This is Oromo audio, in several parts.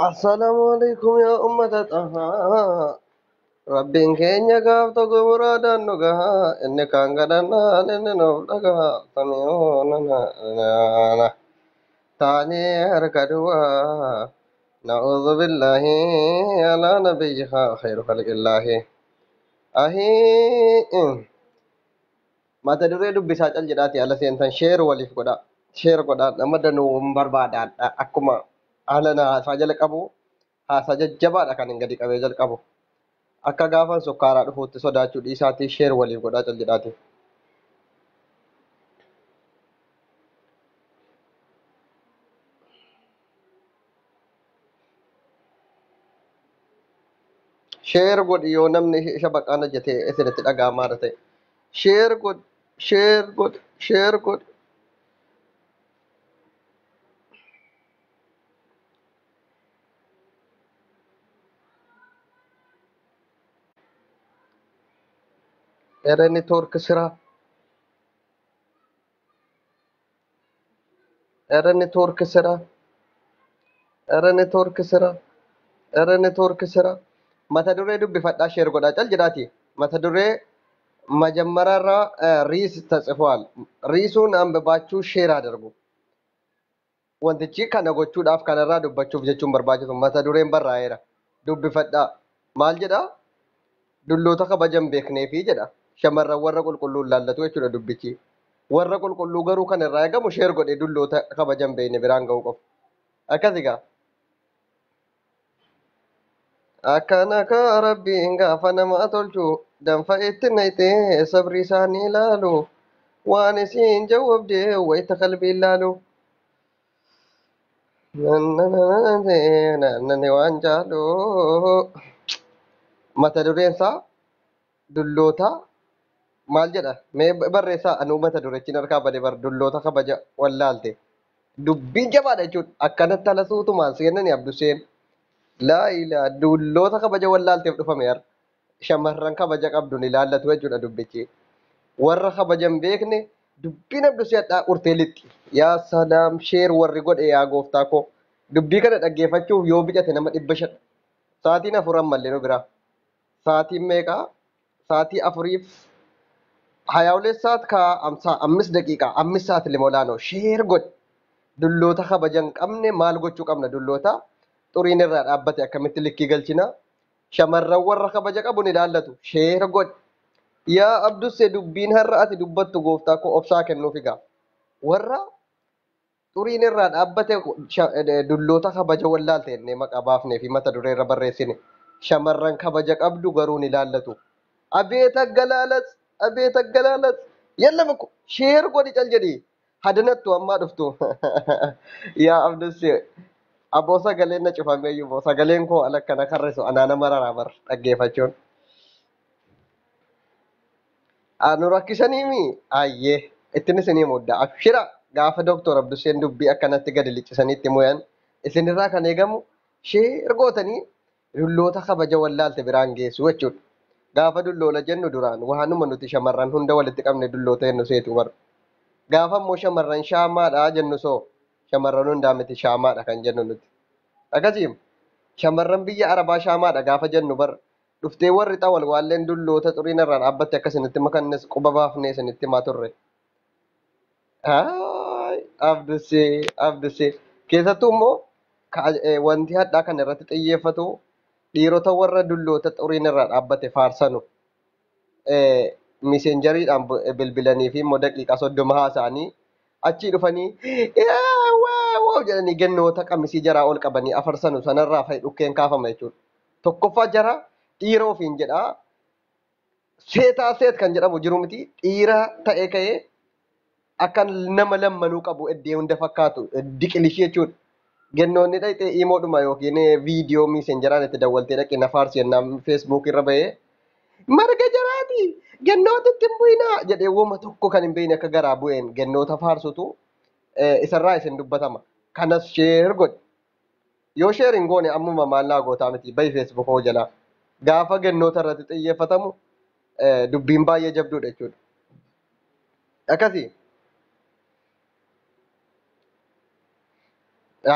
Assalaamu alaikum yaa ummata xahaa. Rabbiin keenya gaaf tokko muraadaan nu gahaa. Inni kaan kadhannaan inni nuuf dhagahaa. Sami'uuna taanee harka duwwaa. Na'uudhu billaahi alaa nabiyyihaa khayru khalqillaahi. Ahii. Mata duree dubbisaa cal jedhaati ala seentan share waliif godhaa. Share godhaa nama danuu hin barbaadaadha. Akkuma haala na haasaa jalqabu haasaa jajjabaadha kan hin gadi qabee jalqabu. Akka gaafan sukkaaraa dhufuutti sodaachuu dhiisaatii share waliif godhaa cal jedhaati. Share godhi yoo namni isa baqaan hojjete isinitti dhaga'amaa ta'e. Share godhi, share godhi, share godhi. Era network ስራ era network ስራ era network ስራ era network ስራ mata duree dubbifadhaa share godhaa cal jedhaati. Mata duree መጀመሪያ ርዕስ ተጽፏል። ርዕሱን አንብባችሁ share አድርጉ። Wantichi kana gochuudhaaf kanarraa dubbachuuf jechuun barbaachisu mata dureen barraa'eera. Dubbifadhaa. Maal jedhaa? Dulloota kabajan beekneefi jedha. Shamarran warra qulqulluu laallatu jechuudha dubbichi. Warra qulqulluu garuu kan irraa eegamu share godhee dulloota kabajan beekne biraan ga'uu qofa. Akkas egaa. Akkana kaa rabbiin gaafa nama tolchu danfa itti naqxee sabri isaanii ilaalu waan isiin jawwabdee wayita qalbii ilaalu. Nani waan jaalu. Mata dureen isaa dulloota maal jedha? Mee barreessaa anuu mata durechiin harkaa bade bar dulloota kabaja wallaalte. Dubbiin jabaadha jechuudha. Akkanatti ala suutumaan seenani Abduseen. Laa ilaa dulloota kabaja wallaalteef dhufame har'a. Shamarran kabaja qabdu ni ilaallatu jechuudha dubbichi. Warra kabaja hin beekne dubbiin Abdusee hadhaa urtee lixxi. Yaa salaam share warri godhe yaa gooftaa koo. Dubbii kana dhaggeeffachuuf yoo bicate nama 500. Sa'aatiin 4 ammallee nu biraa. Sa'aatiin meeqaa? Sa'aatii 4 22 ሰዓት ከ55 ደቂቃ 5 ሰዓት ሊሞላ ነው። Share godhi. Dulloota kabaja hin qabne maal gochuu qabna? Dulloota xuriin irraa dhaabbate akkamitti likkii galchina? Shamarran warra kabaja qabu ni ilaallatu. Share godhi. Yaa Abdussee dubbiin har'a ati dubbattu gooftaa koo obsaa kennuuf egaa. Warra xuriin irraa dhaabbate dulloota kabaja wallaalte jennee maqaa baafnee fi mata duree irra barreessine. Shamarran kabaja qabdu garuu ni ilaallatu. Abeet aggalaalas! Abeet aggalaalas! Yalla bakko share godhi cal jedhi. Hadanattu ammaa dhuftu. Yaa Abdussee aboo sagaleen na cufameeyyuu boo sagaleen koo ala akkana karrisu anaa nama raraa bar dhaggeeffachuun. Nu rakkisaniimi ayyee ittiin isinii mudda abshira gaafa Dooktor Abduseen dubbii akkanatti gadi liccisaniitti muyan isinirraa kan eegamu share gootanii dulloota kabaja wallaalte biraan geessu jechuudha. Gaafa dulloola jennu duraan waanuma nuti shamarran hunda walitti qabne dulloota jennu seetu bar. Gaafa immoo shamarran shaamaadha jennu soo shamarran hundaa miti shaamaadha kan jennu nuti. Akkasiin shamarran biyya Arabaa shaamaadha gaafa jennu bar dhuftee warri xawal waalleen dulloota xuriin irraa dhaabbatte akka isinitti makannes quba baafnee isinitti himaa turre. Haay Abdusee Abdusee keessattuu immoo wanti hadhaa kana irratti xiyyeeffatu dhiirota warra dulloota xuriin irraa dhaabbate faarsanu miseenjariidhaan bilbilanii fi immoo daqiiqaa 30 haasa'anii achii dhufanii waaw jedhanii gennoota qamisii jaraa ol qabanii afarsanu sanarraa fa'i dhukkeen kaafama jechuudha. Tokkoffaa jara dhiira ofiin jedhaa seetaa seet kan jedhamu jiru miti dhiira ta'ee ka'ee akka nama lammanuu qabu iddee hunda fakkaatu diqilishii jechuudha. Gennoonni dhaqxee imoodhuma yookiin viidiyoo miisenjaraan itti dawwaltee dhaqee na faarsi jennaan feesbuuk irra bahee marga jaraati gennoota itti hin bu'inaa jedhee woma tokko kan hin beekne akka garaa bu'een gennoota faarsutu isarraa isin dubbatama. Kanas share godhi. Yoo share hin goone ammuma maal naa gootaa miti bahi feesbuuk hoo jalaa. Gaafa gennoota irratti xiyyeeffatamu dubbiin baay'ee jabduudha jechuudha. Akkasii.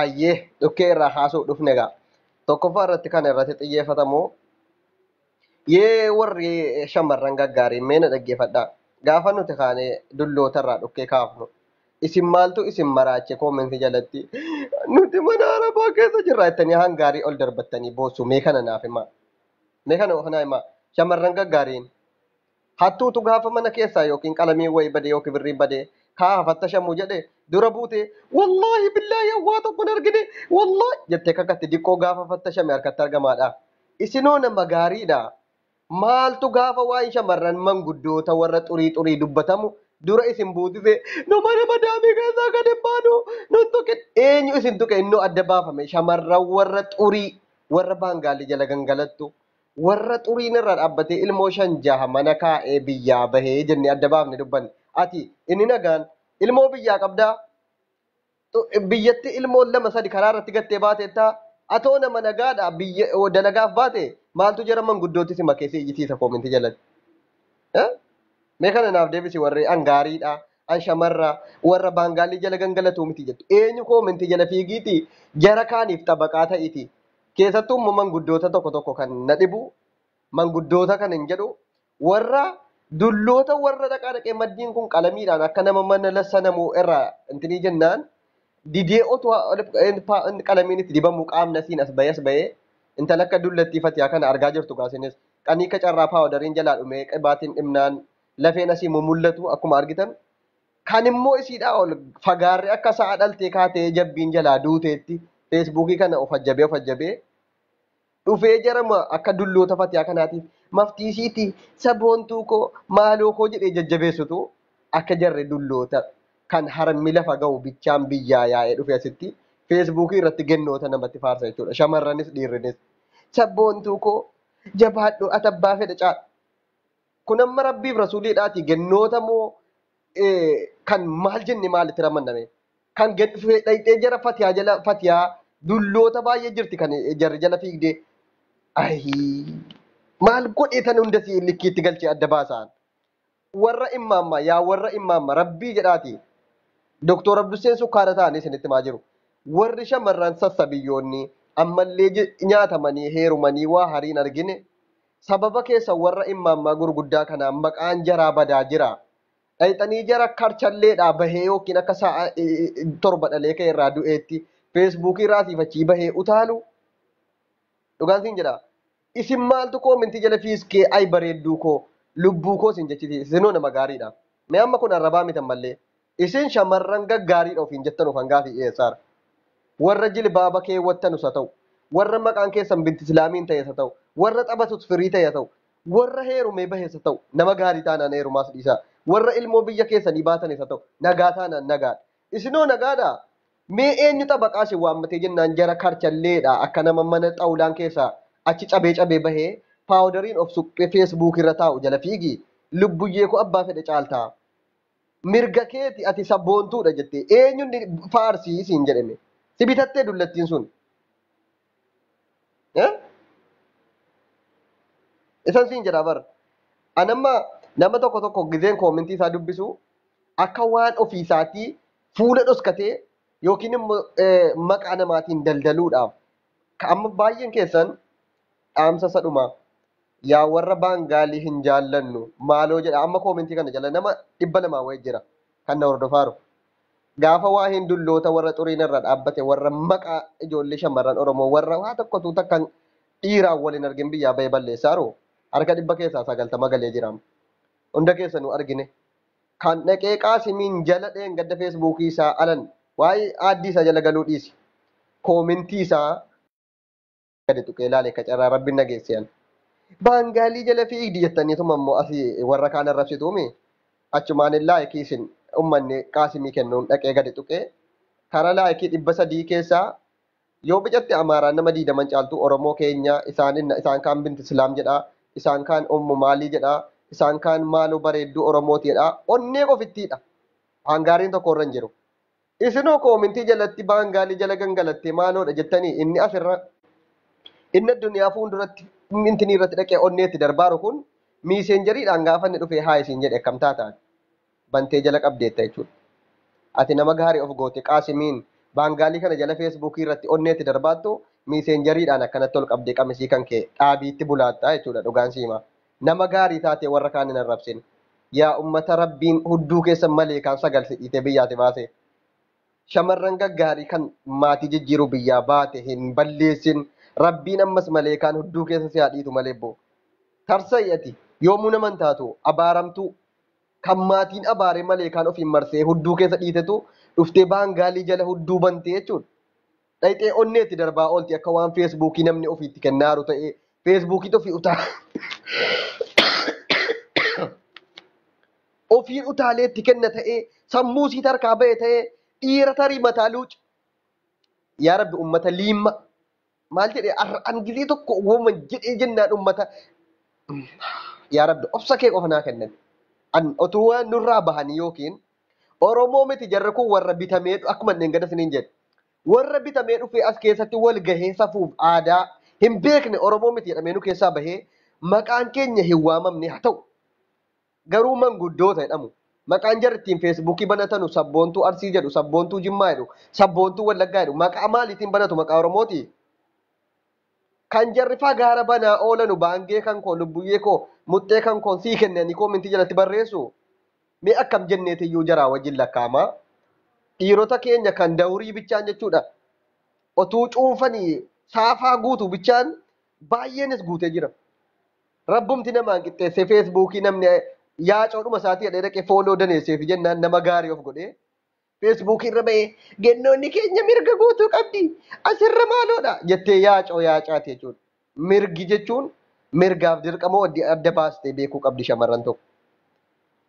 Ayyee dhukkee irraa haasuu dhufne egaa. Tokkoffaa irratti kana irratti xiyyeeffatamu yee warri shamarran gaggaariin mee na dhaggeeffadhaa. Gaafa nuti kaanee dulloota irraa dhukkee kaafnu isin maaltu isin maraache koomentii jalatti nuti mana arabaa keessa jirra jettanii hangaarii ol darbattanii boossu mee kana naaf himaa. Mee kana of naa himaa. Shamarran gaggaariin hattuutu gaafa mana keessaa yookiin qalamiin wayii badee yookiin birriin badee kaa hafatta shamuu jedhe dura buute wallaahi billaahi waa tokko hin argine wallaahi jettee kakatti diqqoo gaafa fattashame harkatti argamaadha. Isinoo nama gaariidha. Maaltu gaafa waa'ee shamarran manguddoota warra xurii xurii dubbatamu dura isin buutise nu mana madaamii keessaa gad hin baanu nun tuqe eenyu isin tuqe innoo adda baafame shamarran warra xurii warra baangaalii jala gangalattu warra xuriin irra dhaabbatee ilmoo 5-6 mana kaa'ee biyyaa bahee jennee adda baafne dubbanne. Ati inni nagaan ilmoo biyyaa qabdaa biyyatti ilmoo 2-3 karaa irratti gattee baateettaa atoo nama nagaadha biyya dalagaaf baate maaltu jara manguddootti si makee si iyyisiisa koominti jalatti. Mee kana naaf deebisi warri an gaariidha an shamarra warra baangaalii jala gangalatu miti jettu eenyu koominti jala fiigiiti jara kaaniif xabaqaa ta'iiti. Keessattuu immoo manguddoota tokko tokko kan na dhibu manguddoota kan hin jedhu warra dulloota warra dhaqaa dhaqee maddiin kun qalamiidhaan akka nama mana lassanamuu irraa intinii jennaan didee otoo qalamiin itti dibamu qaamni asiin as bahee as bahee intala akka dullattii fatiyaa kana argaa jirtu gaasinis qanii akka carraa paawudariin jalaa dhumee qibaatiin dhimnaan lafeen asii mumullatu akkuma argitan kan immoo isiidhaa ol fagaarri akka sa'a dhaltee kaatee jabbiin jalaa duuteetti feesbuukii kana of ajjabee of ajjabee dhufee jarama akka dulloota fatiyaa kanaatiif maftiisiiti saboontuu koo maaloo koo jedhee jajjabeessutu akka jarri dulloota kan harmi lafa ga'u bichaan biyyaa yaa'ee dhufe asitti feesbuukii irratti gennoota namatti faarsa jechuudha. Shamarranis dhiirrinis sabboontuu koo jabaadhu ati abbaa fedha caala. Kun amma rabbiif rasuuliidhaati gennoota moo kan maal jenne maalitti ramanname? Kan gad dhufee dhayxee jara fatiyaa jala fatiyaa dulloota baay'ee jirti kan jarri jala fiigdee. Ayii maal godhee tan hunda si likkiitti galchee adda baasaan. Warra immaamma yaa warra immaamma rabbii jedhaati. Doktor Abduseen sukkaara ta'anii isinitti himaa jiru. Warri shamarran sassabiyyoonni ammallee nyaatamanii heerumanii waa hariin argine sababa keessa warra immaammaa gurguddaa kanaan maqaan jaraa badaa jira. Dhayxanii jara karchalleedhaa bahee yookiin akka sa'a 7 dhalee ka'e irraa du'eetti feesbuukii raasiifachii bahee utaalu. Dhugaan siin jedha. Isin maaltu koomintii jala fiiskee ay bareedduu koo lubbuu koo isin jechiti isinoo nama gaariidha. Mee amma kun arrabaa mitan mallee. Isin shamarran gaggaariidha ofiin jettan of hangaa fi dhiyeessaara. Warra jilbaaba keewwattanus haa ta'u, warra maqaan keessan binti Islaamiin ta'es haa ta'u, warra taphatus firii ta'e haa ta'u, warra heerumee bahes haa ta'u, nama gaarii taanaan heerumaas dhiisaa. Warra ilmoo biyya keessanii baatanis haa ta'u, nagaa taanaan nagaadha. Isinoo nagaadha. Mee eenyu xabaqaa isin waammatee jennaan jara karchalleedha akka nama mana xawulaan keessaa achi cabee cabee bahee paawudariin of suphee feesbuuk irra taa'u jala fiigi lubbuyyee koo abbaa fedhe caaltaa. Mirga keeti ati sabboontuudha jettee eenyuun faarsii siin jedhame. Si bitattee dullattiin sun. Isan siin jedhaa bara. Anamma nama tokko tokko gizeen koomintii isaa dubbisu akka waan ofiisaatii fuula dhoskatee yookiin immoo maqaa namaatiin daldaluudhaaf. Amma baay'een keessan dhaamsa sadhuma yaa warra baangaalii hin jaallannu maaloo jedha amma koomintii kana jala nama 200 wayii jira kan na hordofaaru. Gaafa waa hin dulloota warra xuriin irra dhaabbate warra maqaa ijoollee shamarran Oromoo warra waa tokkotu takka dhiiraan waliin argin biyyaa bahee balleessaaru harka 100 keessaa 90 galee jira. Hunda keessanuu argine. Kan dhaqee qaasimiin jala dheengadda feesbuukii isaa alan waa'ee aaddii isaa jala galuu dhiisi. Koomintii isaa gadi tuqee ilaale akka carraa rabbiin nageessiyan. Baangaalii jala fiigdi jettaniituma immoo asii warra kaan arrabsituumi achumaan laayikii isin ummanni qaasimii kennuun dhaqee gadi tuqee karaa laayikii 300 keessaa yoo bicatte Amaaraan nama 20 caaltu Oromoo keenya isaan kaan binti Islaam jedhaa isaan kaan ummu maalii jedhaa isaan kaan maaloo bareedduu Oromooti jedhaa onnee qofittiidha. Hangaariin tokko irra hin jiru. Isinoo koomintii jalatti baangaalii jala gangalattee maaloodha jettanii inni asirra inni addunyaa fuulduratti intinii irratti dhaqee onneetti darbaaru kun miiseenjeriidhaan gaafa inni dhufee haa isin jedhe akkam taataan bantee jala qabdeetta jechuudha. Ati nama gaarii of goote qaasimiin baangaalii kana jala feesbuukii irratti onneetti darbaattu Miiseenjariidhaan akkanatti ol qabdee qamisii kan kee dhaabiitti bulaattaa jechuudha dhugaan siima. Nama gaarii taatee warra kaan hin arrabsin. Yaa ummata rabbiin hudduu keessan malee kan sagal si dhiitee biyyaati baase. Shamarran gaggaarii kan maatii jijjiiruu biyyaa baate hin balleessin. Rabbiin ammas malee kan hudduu keessa si haa dhiitu malee boo. Tarsa'i ati yoomuu nama hin taatu abaaramtuu kan maatiin abaare malee kan ofiin marsee hudduu keessa dhiitetu dhuftee baangaalii jala hudduu bantee jechuudha. Dhayxee onneetti darbaa oolti akka waan feesbuukii namni ofiitti kennaaru ta'ee feesbuukiitu ofii utaa ofiin utaalee itti kenna ta'ee sammuu sii tarkaa ba'e ta'ee dhiira tarii mataa luuca. Yaa Rabbi ummata liimma maal jedhee an gizee tokko woman jedhee jennaan ummata yaa Rabbi obsa kee qofa naa kennan. An otuu waan nurraa bahanii yookiin Oromoo miti jarri kun warra bitamee akkuma inni gada isiniin jedhe. Warra bitamee dhufee as keessatti wal gahee safuuf aadaa hin beekne Oromoo miti jedhamee nu keessaa bahee maqaan keenya hin waamamne haa ta'u. Garuu manguddoota jedhamu. Maqaan jarri ittiin feesbuukii banatanu sabboontuu Arsii jedhu, sabboontuu Jimmaa jedhu, sabboontuu Wallaggaa jedhu. Maqaa maaliitiin banatu maqaa Oromooti? Kan jarri fagaara banaa oolanu baangee kan koo, lubbuyyee koo, muxxee kan koo sii kennanii koomintii jalatti barreessu. Mee akkam jenneetiyyuu jaraa wajjin lakkaa'amaa? Dhiirota keenya kan dawrii bichaan jechuudha. Otuu cuunfanii saafaa guutuu bichaan baay'eenis guutee jira. Rabbumti namaan qixxeessee feesbuukii namni yaacoodhuma isaatii jedhee dhaqee fooloo daneesseef jennaan nama gaarii of godhee feesbuukii irra ba'ee gennoonni keenya mirga guutuu qabdi asirra maaloodha jettee yaacoo yaacaati jechuudha. Mirgi jechuun mirgaaf dirqama adda baastee beekuu qabdi shamarran tokko.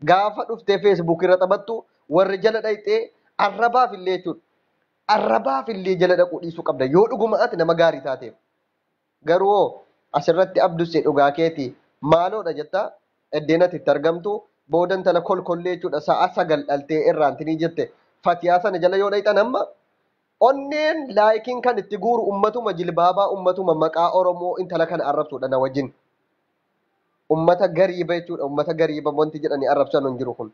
Gaafa dhuftee feesbuukii irra taphattu warri jala dhayxee arrabaaf illee jechuudha. Arrabaaf illee jala dhaquu dhiisuu qabda yoo dhuguma ati nama gaarii taateef. Garuu hoo asirratti abdussee dhugaa keeti maaloodha jettaa iddeen ati itti argamtu booda intala kolkollee jechuudha sa'a 9 dhaltee irraantinii jette fatiyaa sana jala yoo dhayxan amma onneen laayikiin kan itti guuru ummatuma jilbaabaa ummatuma maqaa Oromoo intala kana arrabsuudha na wajjin. Ummata gariiba jechuudha ummata gariiba wanti jedhanii arrabsan hin jiru kun.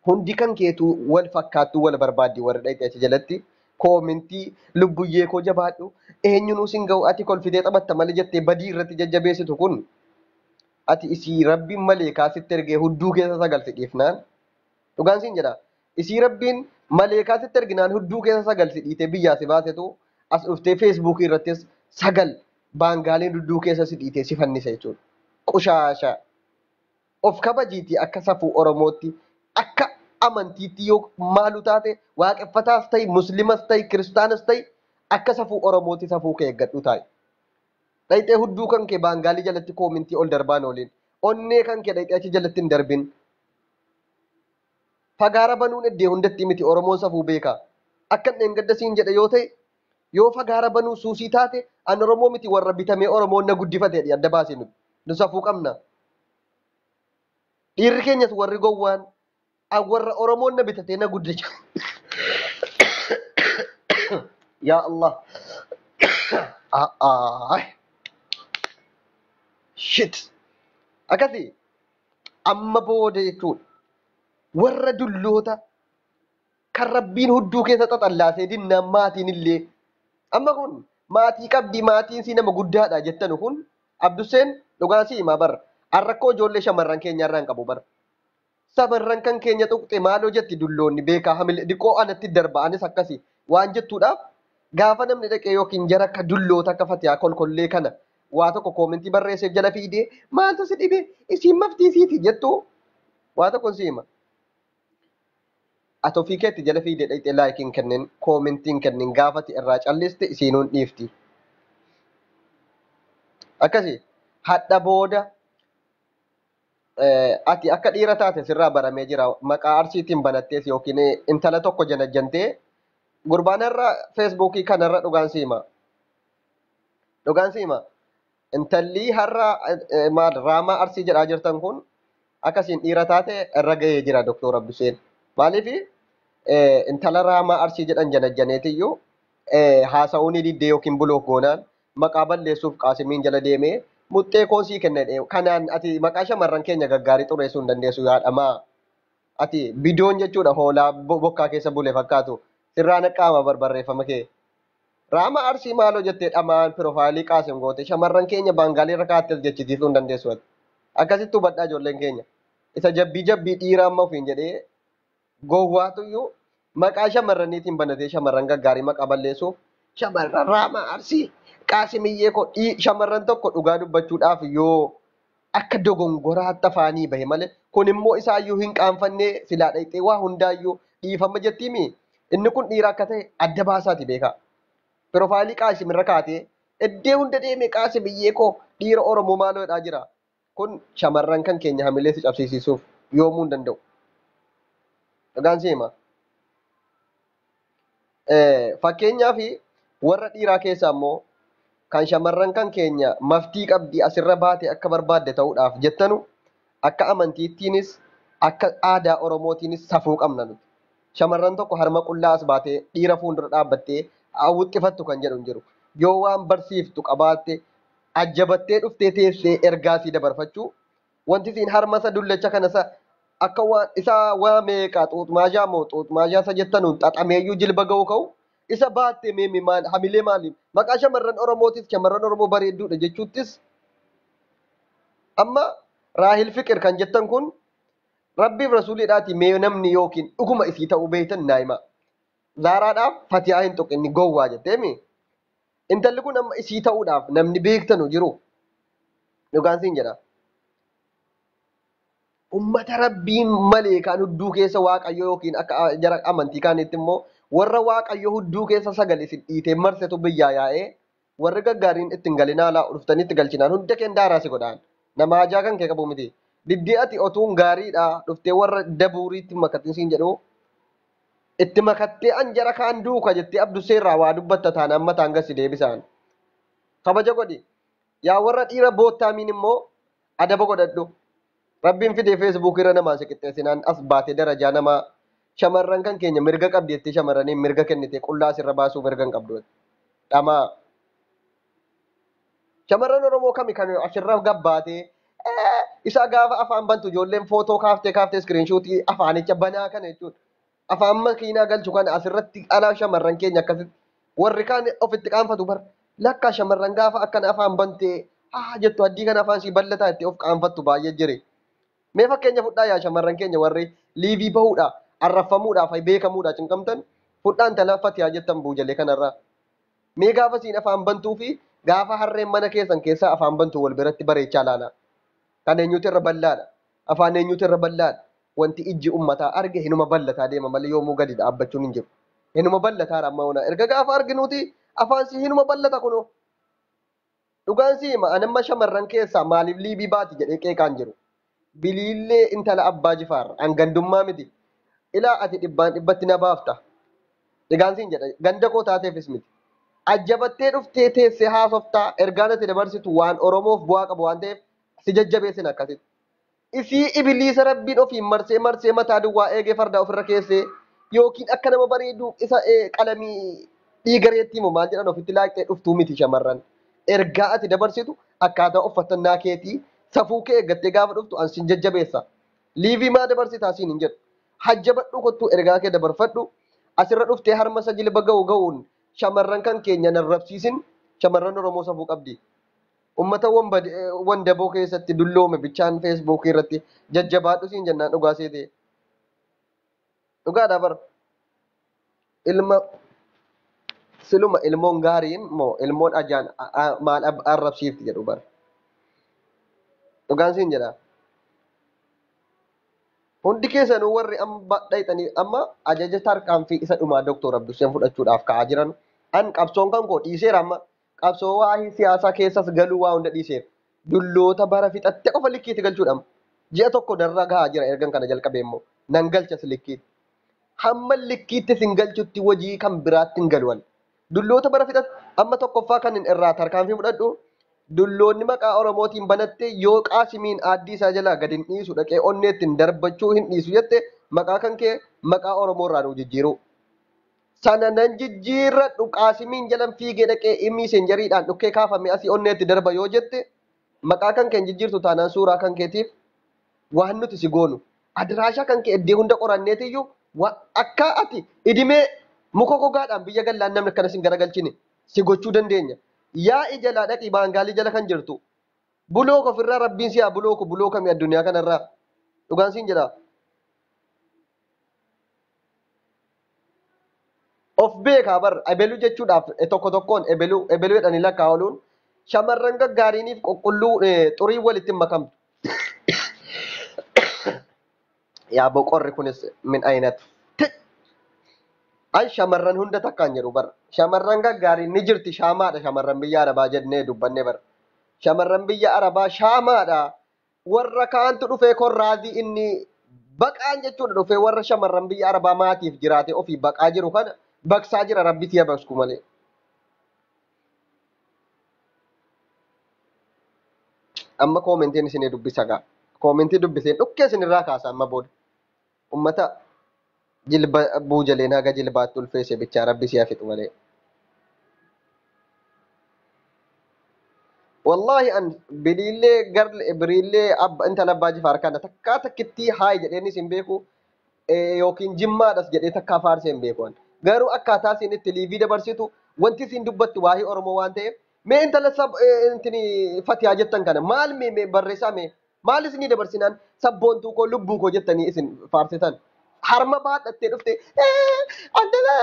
Hundi kan keetuu wal fakkaattuu wal barbaaddi warri dhayxe achi jalatti koomintii lubbuyyee koo jabaadhu eenyunuu sin ga'u ati kolfitee taphatta malee jettee badii irratti jajjabeessitu kun ati isii rabbiin maleekaa sitti ergee hudduu keessa sagal si dhiifnaan dhugaan siin jedha isii rabbiin maleekaa sitti erginaan hudduu keessa sagal si dhiitee biyyaa si baasetu as dhuftee feesbuukii irrattis sagal baangaaliin hudduu keessa si dhiitee si fannisa jechuudha. Qushaasha of kabajiitii akka safuu Oromootti akka amantiitti yoo maalu taate waaqeffataas ta'i muslimas ta'i kiristaanas ta'i akka safuu Oromootti safuu kee eeggadhu taa'i. Dhayxee hudduu kan kee baangaalii jalatti koomintii ol darbaan ooliin onnee kan kee dhayxee achi jalatti hin darbin. Fagaara banuun iddee hundatti miti Oromoon safuu beeka. Akka hin gadda siin jedhe yoo ta'e yoo fagaara banuu suusii taate an Oromoo miti warra bitamee Oromoon na guddifate adda baasee nuti. Nu safuu qabna. Dhiirri keenyas warri gowwaan an warra Oromoon na bitatee na guddicha. Yaa Allah. Shit. Akkasii amma booda jechuudha. Warra dulloota kan rabbiin hudduu keessa xaxallaasee dinnaan maatiin illee amma kun maatii qabdi maatiin sii nama guddaadha jettanu kun Abdusseen dhugaan sii himaa bara. An rakkoo ijoollee shamarran keenya irraa hin qabu bara. Shamarran kan keenya tuqxe maaloo jetti dulloonni beekaa hamile diqoo anatti darba anis akkasi waan jettuudhaaf gaafa namni dhaqee yookiin jara akka dulloota akka fatiyaa kolkollee kana waa tokko koomentii barreesseef jala fiidee maaltu si dhibe isiin maftii siiti jettu waa tokko si hima. Ati ofii keetti jala fiidee dhaqxee laayikiin kennin koomentiin kennin gaafati irraa calliste isiinuun dhiifti. Akkasi hadha booda ati akka dhiira taate sirraa baramee jira maqaa arsiitiin banattees yookiin intala tokko janajjantee gurbaanarra feesbuukii kanarra dhugaan si hima. Dhugaan si hima. Intalli har'a maal raamaa arsii jedhaa jirtan kun akkasiin dhiira taate irra gahee jira Doktor Abduseen. Maaliif intala raamaa arsii jedhan janajjaneetiyyuu haasa'uu ni diddee yookiin buloof goonaan maqaa balleessuuf qaasimiin jala deemee muxxee koo sii kenna jedhee kanaan ati maqaa shamarran keenya gaggaarii xureessuu hin dandeessu yaadhamaa. Ati bidoon jechuudha hoolaa bokkaa keessa bule fakkaatu sirraa naqqaama barbarreeffama kee. Raama Arsii maaloo jettee dhamaan piroofaayilii Qaasim goote shamarran keenya Baangaalii irra kaa'attee as jechisiisuu hin dandeessu ati. Akkasitti hubadhaa ijoolleen keenya. Isa jabbii jabbii dhiiraa amma ofiin jedhee gowwaatuyyuu maqaa shamarraniitiin banatee shamarran gaggaarii maqaa balleessuuf shamarran Raamaa Arsii Qaasimiyyee koo shamarran tokko dhugaa dubbachuudhaaf yoo akka dogongoraatti afaanii bahe malee kun immoo isaayyuu hin qaanfannee silaa dhayxee waa hundaayyuu dhiifama jettiimi inni kun dhiira akka ta'e adda baasaati beekaa. Piroofaayilii Qaasim irra kaatee iddee hunda deemee Qaasimiyyee koo dhiira Oromoo maaloo jedhaa jira. Kun shamarran kan keenya hamilee si cabsiisuuf yoomuu hin danda'u. Dhugaan si hima. Fakkeenyaaf warra dhiiraa keessaa immoo kan shamarran kan keenya maftii qabdii asirra baate akka barbaadde ta'uudhaaf jettanu akka amantiittiinis akka aadaa Oromootiinis safuu qabna nuti. Shamarran tokko harma qullaa as baatee dhiira fuuldura dhaabbattee hawwixxifattu kan jedhu hin jiru. Yoo waan barsiiftu qabaatte ajjabattee dhuftee teessee ergaa sii dabarfachuu wanti siin harma isa dullacha kana isa akka waan isa waa meeqa xuuxmaajaa moo xuuxmaajaa isa jettanuun xaxameeyyuu jilba ga'u ka'u isa baattee meemi maal hamilee maaliif maqaa shamarran Oromootis shamarran Oromoo bareedduudha jechuuttis amma Raahil Fiqir kan jettan kun Rabbiif rasuuliidhaati mee namni yookiin dhuguma isii ta'uu beektan naa hima. Zaaraadhaaf Fatiyaa hin tuqinni gowwaa jetteemi. Intalli kun amma isii ta'uudhaaf namni beektanu jiru. Dhugaan siin jedha. Ummata Rabbiin malee kan hudduu keessa Waaqayyo yookiin akka jara amantii kaanitti immoo warra Waaqayyo hudduu keessa sagal isin dhiitee marsetu biyyaa yaa'ee warri gaggaariin ittiin galinaa laa dhuftanii itti galchinaan hunda keen daaraa si godhaan. Nama hajaa kan kee qabu miti. Diddee ati otuun gaariidha dhuftee warra dabuuriitti makatin siin jedhu itti makattee an jara kaan duuka jettee Abduseerraa waa dubbatta taanaan mataan gasi deebisaan. Kabaja godhi. Yaa warra dhiira boottaamiin immoo adaba godhadhu. Rabbiin fidee feesbuuk irra namaan si qixxeessinaan as baatee darajaa namaa shamarran kan keenya mirga qabdi jettee shamarraniin mirga kennite qullaa asirra baasuu mirga hin qabdu. Dhamaa. Shamarran Oromoo kami kan asirra gabbaatee isa gaafa afaan bantu ijoolleen footoo kaaftee kaaftee iskiriinshuutii afaanicha banaa kana jechuudha. Afaan makiinaa galchu kana asirratti alaa shamarran keenya akkasitti warri kaan ofitti qaanfatu bar lakkaa shamarran gaafa akkana afaan bantee haa jettu addii kana afaan sii bal'ataa itti of qaanfattu baay'ee jire. Mee fakkeenya fudhaa yaa shamarran keenya warri liivii bahuudha arraffamuudhaaf beekamuudha cinqamtan fudhaan tala Fatiyaa jettan buujalee kanarraa. Mee gaafa siin afaan bantuu fi gaafa harreen mana keessan keessaa afaan bantuu wal biratti bareechaa laala. Kan eenyutu irra bal'aadha? Afaan eenyutu irra bal'aadha? Wanti ijji uummataa arge hinuma bal'ataa deema malee yoomuu gadi dhaabbachuun hin jiru. Hinuma bal'ataadha amma ona. Erga gaafa arginuuti afaan si hinuma bal'ata kunoo. Dhugaan si hima anamma shamarran keessaa maaliif liibii baati jedhee qeeqaan jiru. Biliillee intala abbaa jifaar hangandummaa miti. Ilaa ati dhibbaan dhibbatti na baafta. Dhugaan siin jedha ganda koo taateefis miti. Ajjabattee dhuftee teessee haasoftaa ergaan ati dabarsitu waan Oromoof bu'aa qabu waan ta'eef si jajjabeessin akkasitti. Isii ibiliisa rabbiin ofiin marsee marsee mataa duwwaa eegee farda ofirra keessee yookiin akka nama bareedu isa qalamii dhiigareetti himu maal jedhan ofitti laaqxee dhuftuu miti shamarran. Ergaa ati dabarsitu akkaataa uffannaa keetii safuu kee eeggattee gaafa dhuftu an sin jajjabeessa. Liivii maa dabarsitaa siin hin jedhu. Hajjabadhu kottuu ergaa kee dabarfadhu. Asirra dhuftee harma isa jilba ga'u ga'uun shamarran kan keenya narrabsiisin shamarran Oromoo safuu qabdi. Uummata wandaboo keessatti dulloome bichaan feesbuukii irratti jajjabaadhu siin jennaan dhugaa seetee. Dhugaadha bar. Ilma siluma ilmoon gaariin moo ilmoon ajaan maal arrabsiifti jedhu bar. Dhugaan siin jedha. Hundi keessanuu warri amma dhayxanii amma ajaja tarkaanfii isa dhumaa Dooktor Abduseen fudhachuudhaaf ka'aa jiran. An qabsoon kan koo dhiiseera amma. Qabsoo waa'ee siyaasaa keessas galuu waa hunda dhiiseera. Dulloota bara fixatte qofa likkiitti galchuudhaan. Ji'a tokko narra gahaa jira ergan kana jalqabee immoo. Nan galchas likkiitti. Hamma likkiitti sin galchutti hojii kan biraatti hin galuwan. Dulloota bara fixatte amma tokkoffaa kan irraa tarkaanfii fudhadhu dulloonni maqaa Oromootiin banatte yoo Qaasimiin aaddii isaa jalaa gad hin dhiisu dhaqee onneetti hin darbachuu hin dhiisu jette maqaa kan kee maqaa Oromoo irraa nuu jijjiiru. Sana nan jijjiirradhu Qaasimiin jalan fiigee dhaqee imii seenjariidhaan dhukkee kaafame asii onneetti darba yoo jette maqaa kan kee hin jijjiirtu taanaan suuraa kan keetiif waan nuti si goonu. Adiraashaa kan kee iddoo hunda qoranneetiyyuu akka ati idimee muka gogaadhaan biyya gallaan namni akkana sin garagalchine. Si gochuu dandeenya. Yaa'i jalaa dhaqii baangaalii jala kan jirtu. Buloo ofirraa rabbiin si haa bulooku buloo kamii addunyaa kanarraa. Dhugaan siin jedha. Of beekaa bar ebeluu jechuudhaaf tokko tokkoon ebeluu ebeluu jedhanii lakkaa ooluun shamarran gaggaariiniif qulqulluu xurii walitti hin makamtu. Yaa boqorri kunis min aynatu. An shamarran hunda takkaan jedhu bar. Shamarran gaggaariin ni jirti shaamaadha shamarran biyya Arabaa jennee dubbanne bar. Shamarran biyya Arabaa shaamaadha. Warra kaantu dhufee korraazii inni baqaan jechuudha dhufee warra shamarran biyya Arabaa maatiif jiraate ofii baqaa jiru kana baqsaa jira rabbi siya baqsu malee. Amma koomentiin isinii dubbisa gaa. Koomentii dubbiseen dhukkee isinirraa kaasa amma booda. Ummata jilba buujaleen haga jilbaatti ulfeesse bichaa rabbi siya fixu malee. Wallaahi an biliillee gar biriillee abba intala abbaa jifaar kana takkaa takkittii haay jedheenis hin beeku yookiin jimmaadhas jedhee takkaa faarsee hin beeku. Garuu akkaataa isin itti liivii dabarsitu wanti isin dubbattu waa'ee Oromoo waan ta'eef mee intala sab intini fatiyaa jettan kana maal mee mee barreessaa mee maal isinii dabarsinaan sabboontuu koo lubbuu koo jettanii isin faarsitan harma baadhattee dhufte antala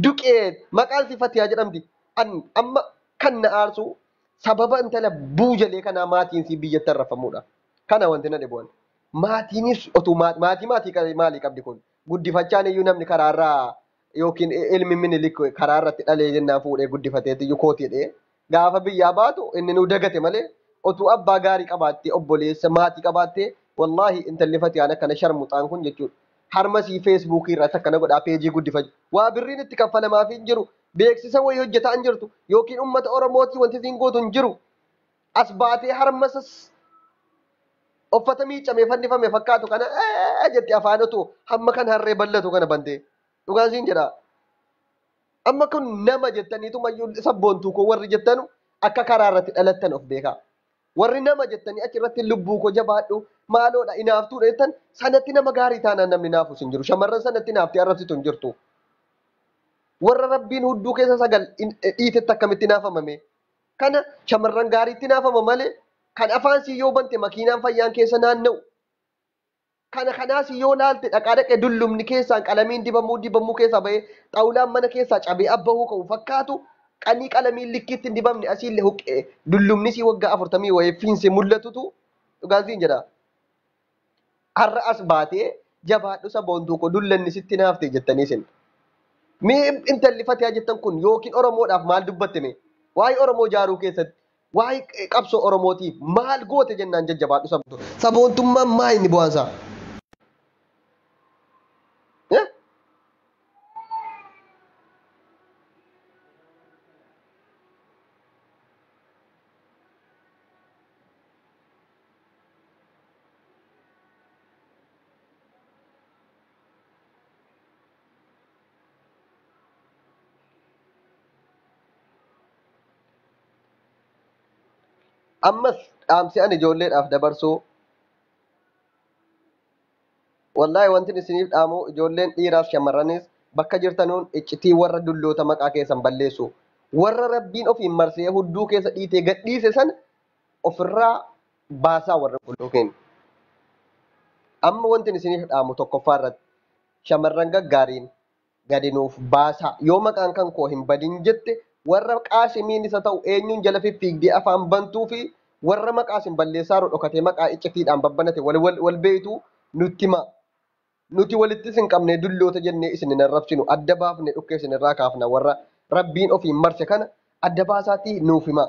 duqeet maqaan si fatiyaa jedhamti. An amma kan na aarsu sababa intala buujalee kanaa maatiin si biyyatti arrafamudha. Kana wanti na dhibu. Maatiinis otuu maatii maatii maalii qabdi kun? Guddifachaan iyyuu namni karaarraa yookiin ilmi minilik karaarratti dhalee jennaan fuudhee guddifateeti iyyuu kooti jedhee gaafa biyyaa baatu inni nu dagate malee otuu abbaa gaarii qabaattee obboleessa maatii qabaattee wallaahi intalli fatiyaan akkana sharmuxaan kun jechuudha. Harmasii feesbuukii irratti akkana godhaa peejii guddifachuu. Waa birriin itti kaffalamaaf hin jiru. Beeksisa wayii hojjetaa hin jirtu. Yookiin uummata Oromootii wanti isiin gootu hin jiru. As baatee harmasas uffata miicamee fannifame fakkaatu kana jetti afaan otoo hamma kan harree ballatu kana bantee. Dhugaan siin jedha. Amma kun nama jettaniitu mayyuu sabboontuu koo warri jettanu akka karaa irratti dhalattan of beekaa. Warri nama jettanii achirratti lubbuu koo jabaadhu maaloodha inaaftuudha jettan sanatti nama gaarii taanaan namni naafus hin jiru. Shamarran sanatti naaftee arrabsitu hin jirtu. Warra rabbiin hudduu keessa sagal dhiitetti akkamitti naafamame? Kana shamarran gaariitti naafama malee kan afaan sii yoo bante makiinaan fayyaan keessa naanna'u. Kana kanaas yoo laalte dhaqaa dhaqee dullumni keessaan qalamiin dibamuu dibamuu keessaa bahee xaawulaan mana keessaa cabee abbahuu ka'u fakkaatu qanii qalamiin likkiitti hin dibamne asiillee huqqee dullumni sii waggaa 40 wayii fiinse mul'atutu dhugaan siin jedha. Har'a as baatee jabaadhu saboontuu koo dullanni sitti naafte jettanii isin. Mee intalli fatiyaa jettan kun yookiin Oromoodhaaf maal dubbatte mee? Waa'ee Oromoo jaaruu keessatti waa'ee qabsoo Oromootiif maal goote jennaan jajjabaadhu saboontuu. Saboontummaan maa inni bu'aansaa? Ammas dhaamsi ani ijoolleedhaaf dabarsuu wallaahi wanti isiniif dhaamu ijoolleen dhiiraaf shamarranis bakka jirtanuun iccitii warra dulloota maqaa keessan balleessu. Warra rabbiin ofiin marsee hudduu keessa dhiitee gadhiise sana ofirraa baasaa warra qulluu keenya. Amma wanti isiniif dhaamu tokkoffaa irratti shamarran gaggaariin gadi nuuf baasaa yoo maqaan kan koo hin badin jette warra qaasimiin isa ta'u eenyuun jala fiffiigdee afaan bantuu fi warra maqaa isin balleessaa dhokatee maqaa iccitiidhaan babbanate wal beeytu nutti hima. Nuti walitti isin qabnee dulloota jennee isin hin arrabsinu adda baafne dhukkee isin irraa kaafna warra rabbiin ofiin marse kana adda baasaatii nuuf hima.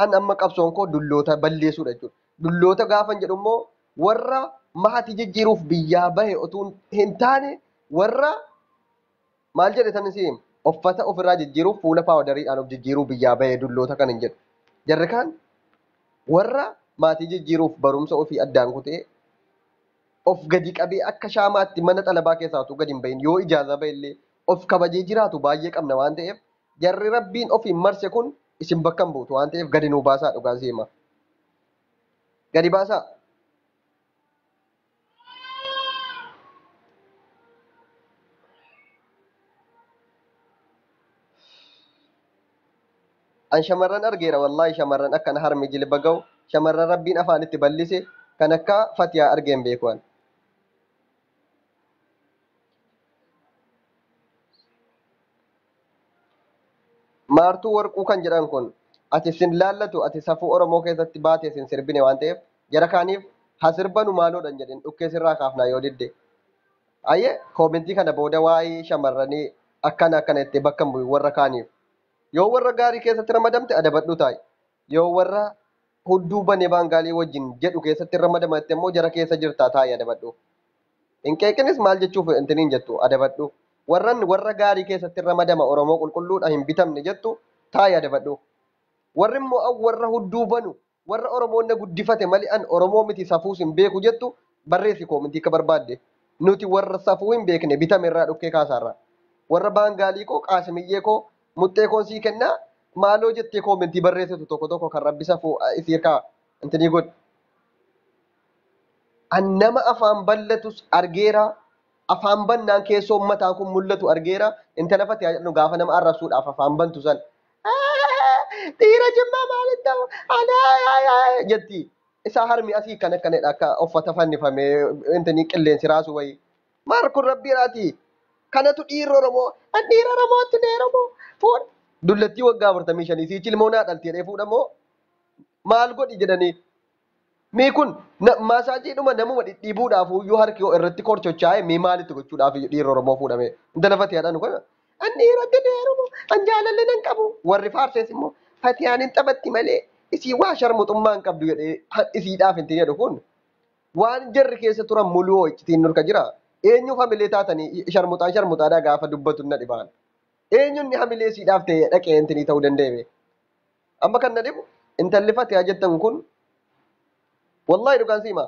An amma qabsoon koo dulloota balleessuudha jechuudha. Dulloota gaafan jedhu immoo warra maatii jijjiiruuf biyyaa bahe otuu hin taane warra maal jedhe san isin uffata ofirraa jijjiiruuf fuula paawudariidhaan of jijjiiruu biyyaa bahe dulloota kan hin jedhu. Jarri kaan warra maatii jijjiiruuf barumsa ofii addaan kutee of gadi qabee akka shaamaatti mana xalabaa keessaa utuu gadi hin bahin yoo ijaaza bahe illee of kabajee jiraatu baay'ee qabna waan ta'eef jarri rabbiin ofiin marse kun isin bakka hin buutu waan ta'eef gadi nuu baasaa dhugaan siima. Gadi baasaa. An shamarran argeera wallaahi, shamarran akkana harmi jilba ga'u, shamarran rabbiin afaanitti bal'ise kan akka Fatiyaa argeen beeku an. Maartuu Warquu kan jedhan kun ati sin laallatu, ati safuu Oromoo keessatti baatee sin sirbine waan ta'eef jara kaaniif ha sirbanu maaloodhan jedhin, dhukkee sirraa kaafnaa yoo didde. Ayyee, koomentii kana booda waa'ee shamarranii akkana akkana jettee bakka hin bu'in warra kaaniif. Yoo warra gaarii keessatti ramadamte adabadhu taa'i. Yoo warra hudduu banee baangaalii wajjin jedhu keessatti ramadamte immoo jara keessa jirtaa taa'i adabadhu. Hin qeeqinis, maal jechuuf intiniin jettu adabadhu. Warran warra gaarii keessatti ramadama, Oromoo qulqulluudha, hin bitamne jettu taa'i adabadhu. Warri immoo an warra hudduu banu, warra Oromoon na guddifate malee an Oromoo miti, safuus hin beeku jettu barreessi koomentii akka barbaadde. Nuti warra safuu hin beekne bitame irraa dhukkee kaasaarra. Warra baangaalii koo, qaasimiyyee koo, muxxee koon sii kennaa maaloo jettee koomentii barreessitu tokko tokko kan rabbi safuu isii kaa intinii godhu. An nama afaan bal'atus argeera. Afaan bannaan keessoo mataan kun mul'atu argeera. Intala Fatiyaa jedhu gaafa nama arrabsuudhaaf afaan bantu san. Dhiira Jimmaa maalitti ta'u? Anaa jetti. Isaa harmi asii kan akkanadha, akka uffata fannifamee intini qilleensi raasu wayii. Maal kun rabbiidhaati? Kanatu dhiirri Oromoo. An dhiira Oromootti na Oromoo. Fuudha. Dullattii waggaa 45 siichi ilmoo naa dhalti jedhee fuudhamoo maal godhi jedhanii. Mii kun maasaajiidhuma namuma dhidhiibuudhaaf iyyuu harki yoo irratti korchochaa'e mii maalitti gochuudhaaf iyyuu dhiirri Oromoo fuudhame. Intala Fatiyaadhaan kana. An dhiiratti na Oromoo. An jaalallee nan qabu. Warri faarsees immoo Fatiyaan hin taphatti malee isii waa sharmuxummaa hin qabdu jedhee isiidhaaf hin jedhu kun. Waan jarri keessa turan muluu iccitiin nurka jira. Eenyuuf hamilee taatanii sharmuxaan sharmuxaadhaa gaafa dubbatu na dhibaan. Eenyuun hamilee isiidhaaf ta'e dhaqee intinii ta'uu danda'e. Amma kan na dhibu intalli Fatiyaa jettan kun, wallahi dhugaan siima.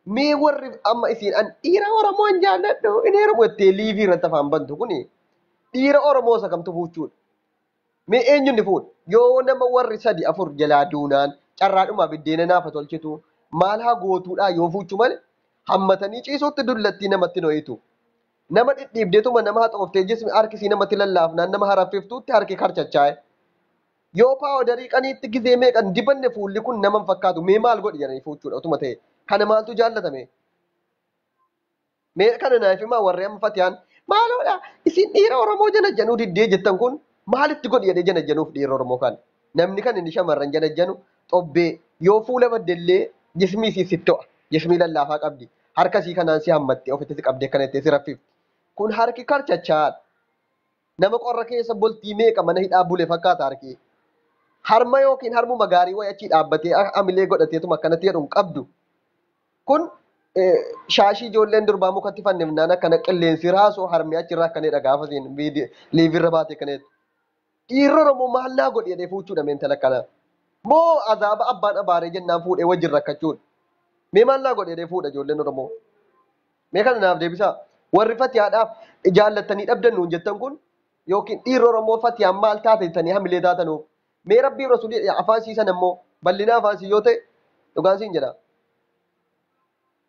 Mee warri amma isiin an dhiira Oromoo hin jaalladhu inni heerumu jettee liivii irratti afaan bantu kuni dhiira Oromoo isa kamtu fuuchuudha? Mee eenyuun ni fuudha? Yoo nama warri sadi afur jalaa duunaan carraadhuma biddeena naafa tolchitu maal haa gootuudhaa yoo fuuchu malee hammatanii ciisuutti dullattii namatti no'itu. Nama dhidhiibdeetuma nama haxooftee jismi harkisii namatti lallaafnaan nama haraffiftuutti harki karchachaa'e. Yoo paawudarii qaniitti gizee meeqan dibanne fuulli kun nama hin fakkaatu, mee maal godhi jedhanii fuuchuudha utuma ta'e. Kana maaltu jaallatame? Mee kana naaf himaa, warri amma Fatiyaan maaloodha isin dhiira Oromoo janajjanuu diddee jettan kun maalitti godhi jedhee janajjanuuf dhiira Oromoo kan. Namni kan inni shamarran janajjanu xobbee yoo fuula baddellee jismii isii sitti to'a. Jismii lallaafaa qabdi. Harka isii kanaan si hammattee ofitti si qabdee akkana jettee si raffifti. Kun harki karchachaadha. Nama qorra keessa boltii meeqa mana hidhaa bule fakkaata harki. Harma yookiin harmuma gaarii wayii achii dhaabbatee hamilee godhateetuma akkanatti jedhu hin qabdu. Kun shaashii ijoolleen durbaa mukatti fannifnaan akkana qilleensi raasu harmi achirraa akkanidha gaafa isiin liivirra baate akkanatti. Dhiirri Oromoo maal naa godhi jedhee fuuchuudha mee intala akkanaa? Moo azaaba abbaan abaaree jennaan fuudhee wajjin rakkachuudha? Mee maal naa godhi jedhee fuudha ijoolleen Oromoo? Mee kana naaf deebisaa. Warri Fatiyaadhaaf jaallattanii dhabdan nuun jettan kun yookiin dhiirri Oromoo Fatiyaan maal taate jettanii hamilee taatanuuf. Mee rabbii rasuulii afaan siisan ammoo bal'ina afaan sii yoo ta'e dhugaan siin jedha.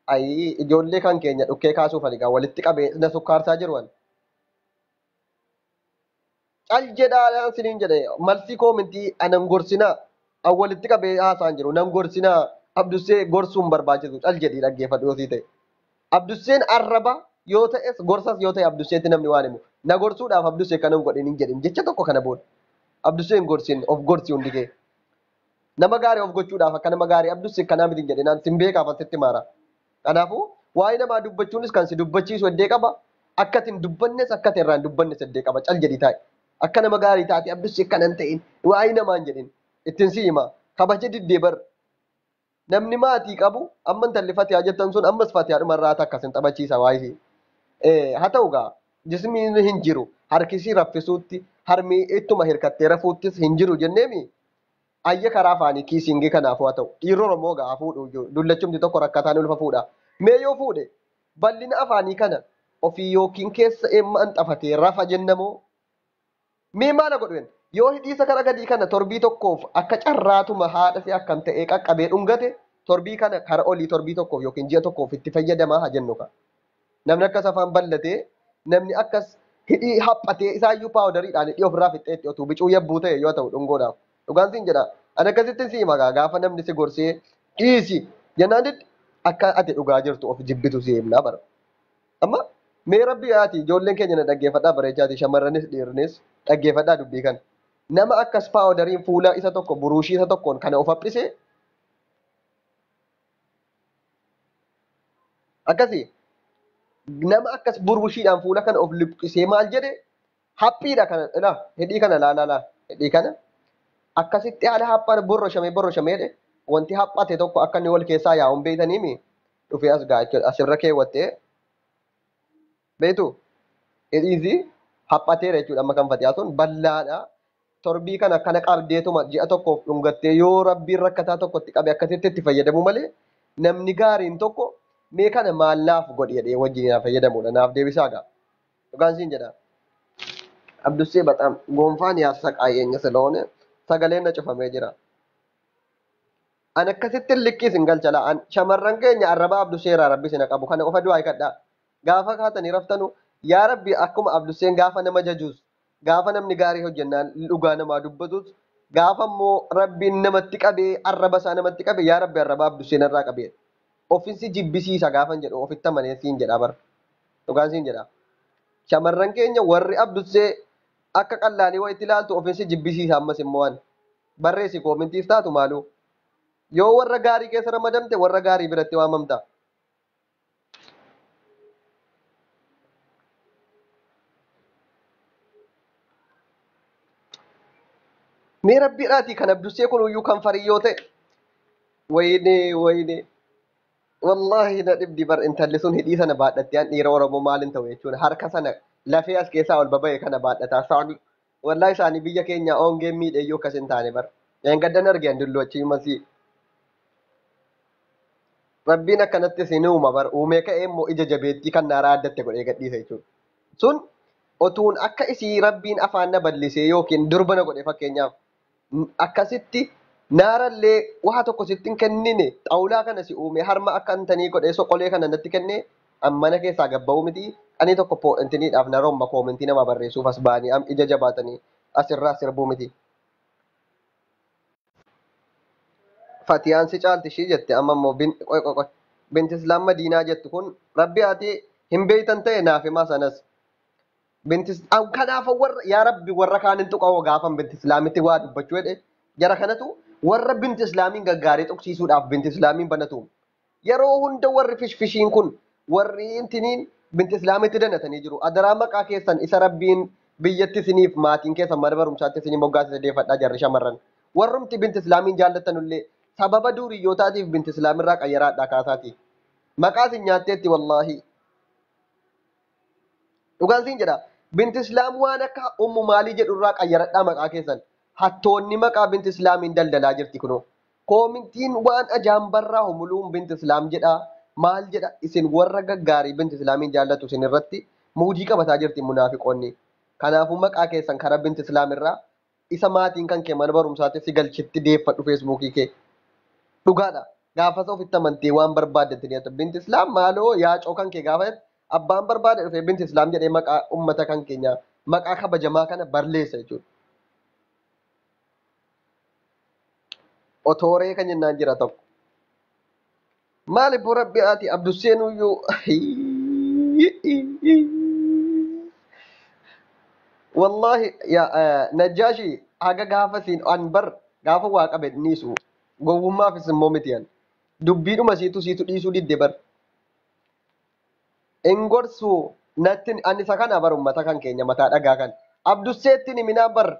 Ayii, ijoollee kan keenya dhukkee kaasuuf ani gaa walitti qabee na sukkaarsaa jiru ani. Cal jedhaa siniin jedhe, malsii koomintii anan gorsinaa, an walitti qabee haasaan jiru nan gorsinaa. Abdussee gorsuun barbaachisu, cal jedhii dhaggeeffadhu yoo sii ta'e. Abdusseen arraba yoo ta'es gorsas yoo ta'e Abdusseetti namni waan himu. Na gorsuudhaaf Abdussee kana hin godhin hin jedhin jecha tokko kana booda. Abdussee hin gorsin, of gorsi hundi kee. Nama gaarii of gochuudhaaf akka nama gaarii Abdussee kanaa miti hin jedhin, an sin beekaaf asitti maara. Kanaafuu waa'ee namaa dubbachuunis kan si dubbachiisu heddee qaba. Akka ati hin dubbannes, akka ati irraa hin dubbannes heddee qaba. Cal jedhii taa'i. Akka nama gaarii taate Abdussee kana hin ta'in waa'ee namaa hin jedhin. Ittiin si hima. Kabaja diddee bar. Namni maatii qabu amma intalli Fatiyaa jettan sun ammas Fatiyaadhuma irraa takka sin taphachiisa waa'ee. Haa ta'u gaa jismiin hin jiru, harkisii raffisuutti harmi ittuma hirkattee rafuuttis hin jiru jenneemi. Ayya, karaa afaanii kiisiingii kanaafuu haa ta'u. Dhiirri Oromoo gaa fuudhu dullachumti tokko rakkataan ulfa fuudha. Mee yoo fuudhe bal'ina afaanii kana ofii yookiin keessa eemma anxafatee rafa jennamoo? Mee maala godhu? Yoo hidhiisa kara gadii kana torbii tokkoof akka carraatuma haadha si akkam ta'ee qaqqabee dhungate, torbii kana kara olii torbii tokkoof yookiin ji'a tokkoof itti fayyadamaa haa jennu ka. Namni akkas afaan bal'atee, namni akkas hidhii haphatee, isaayyuu paawudariidhaan hidhii ofirraa fixxeetti otuu bicuu yabbuu ta'e yoo ta'u dhungoodhaaf. Dhugaan siin jedha. Ani akkasitti si hima gaafa namni si gorsee dhiisi jennaan didde akka ati dhugaa jirtu of jibbitu si himnaa bara. Amma mee rabbi ati ijoolleen keenya na dhaggeeffadhaa bareechaati shamarranis dhiirnis dhaggeeffadhaa dubbii kana. Nama akkas paawudariin fuula isa tokko buruushii isa tokkoon kana of haphise akkasii nama akkas burushiidhaan fuula kana of liqisee maal jedhe haphiidha kana ilaa hidhii kana laa laa laa hidhii kana akkasitti haala haphaan borroshamee borroshamee jedhe wanti haphate tokko akka inni wal keessaa yaa'uun beeytaniimi dhufee as ga'a jechuudha asirra keewwattee beektu hidhiisi haphateera jechuudha amma kan fatiyaa sun bal'aadha. Torbii kana akkana qabdeetuma ji'a tokkoof dhungattee yoo rabbiin rakkataa tokkotti qabe akkasitti itti fayyadamu malee namni gaariin tokko mee kana maal naaf godhi jedhee wajjin naa fayyadamudha naaf deebisaa gaa. Dhugaan siin jedha. Abdussee baxaam gonfaan yaasaqaayeenya ስለሆነ sagaleen na cufamee jira. An akkasitti likkii isin galcha laa. An shamarran keenya arraba Abdusseeraa rabbi isin haa qabu kana qofa du'aa kadhaa. Gaafa kaatanii raftanu yaa rabbi akkuma Abdusseen gaafa nama jajuus gaafa namni gaarii hojjennaan dhugaa namaa dubbatus gaafa immoo rabbiin namatti qabee arraba isaa namatti qabe yaa rabbi arraba Abdusseen irraa qabee. Ofiisi jibbisiisa gaafan jedhu ofitti amanee siin jedha bara. Dhugaan siin jedha. Shamarran keenya warri Abdussee akka qallaalii wayitti ilaaltu ofiisi jibbisiisa ammas immoo waan barreessi koomintiis taatu maaluu. Yoo warra gaarii keessa ramadamte warra gaarii biratti waamamta. Mee rabbiidhaati kan Abdussee kun iyyuu kan farii yoo ta'e. Wayinee wayinee. Wallaahi na dhibdi bar intalli sun hidhii sana baadhattee an dhiira Oromoo maalin ta'u jechuudha. Harka sana lafee as keessaa ol baba'e kana baadhataa saani. Wallaahi isaanii biyya keenya ongeen miidhe iyyuu akkas hin taane bar. Gaddan argeen dullochii masii. Rabbiin akkanatti isin uuma bar uumee ka'ee immoo ija jabeettii kan naaraa addatte godhee gadhiisa jechuudha. Sun otuun akka isii rabbiin afaan na bal'isee yookiin durba na godhe fakkeenyaaf akkasitti naarallee waa tokko sitti hin kennine xawulaa kana si uume harma akka hintanii godhee soqolee kana natti kenne mana keessaa gabba'uu miti ani tokko poo'intiniidhaaf na romma koomintii nama barreessuuf as ba'anii ija jabaatanii asirraa sirbuu miti. Fatiyaan si caalti ishii jette amma immoo qoy qoy qoy binti Islaam Madiinaa jettu kun rabbi ati hin beeytan ta'e naaf himaa sanas. Binti kanaaf warra yaa rabbi warra kaanin tuqawoo gaafan binti Islaamitti waa dubbachuu jedhe jara kanatu warra binti Islaamiin gaggaarii tuqsiisuudhaaf binti Islaamiin banatu. Yeroo hunda warri fishfishiin kun warri intiniin binti Islaamitti danatanii jiru. Adaraa maqaa keessan isa rabbiin biyyatti isiniif maatiin keessan mana barumsaatti isinii moggaasise deeffadhaa jarri shamarran. Warrumti binti Islaamiin jaallattanullee sababa duuriyootaatiif binti Islaamirraa qayyaraadhaa kaasaati. Maqaa isin nyaatteetti wallaahi. Dhugaan siin jedha. Binti Islaam waan akka ummu maalii jedhurraa qayyaradhaa maqaa keessan. Hattoonni maqaa binti Islaamiin daldalaa jirti kunoo. Koomintiin waan ajaan barraa humuluun binti Islaam jedha. Maal jedha isin warra gaggaarii binti Islaamiin jaallatu isin irratti muudii qabataa jirti munaafiqoonni. Kanaafuu maqaa keessan karaa binti Islaam irraa isa maatiin kan kee mana barumsaatti si galchitti deeffadhu feesbuukii kee. Dhugaadha. Gaafas ofitti amantee waan barbaaddetti ni binti Islaam maaloo yaacoo kan kee gaafa abbaan barbaade dhufee binti Islaam jedhee maqaa uummata kan keenyaa maqaa kabajamaa kana barleessa jechuudha. Otooree kan jennaan jira tokko. Maali boo rabbi ati Abdusseen iyyuu Wallaahi yaa Najjaashi haga gaafa siin an bar gaafa waa qabe niisu gowwummaafis immoo miti an dubbiidhuma siitu siitu dhiisuu didde bar. In gorsu natti ani isa kana bar ummata kan keenya mataa dhagaa kan Abdusseetti himinaa bar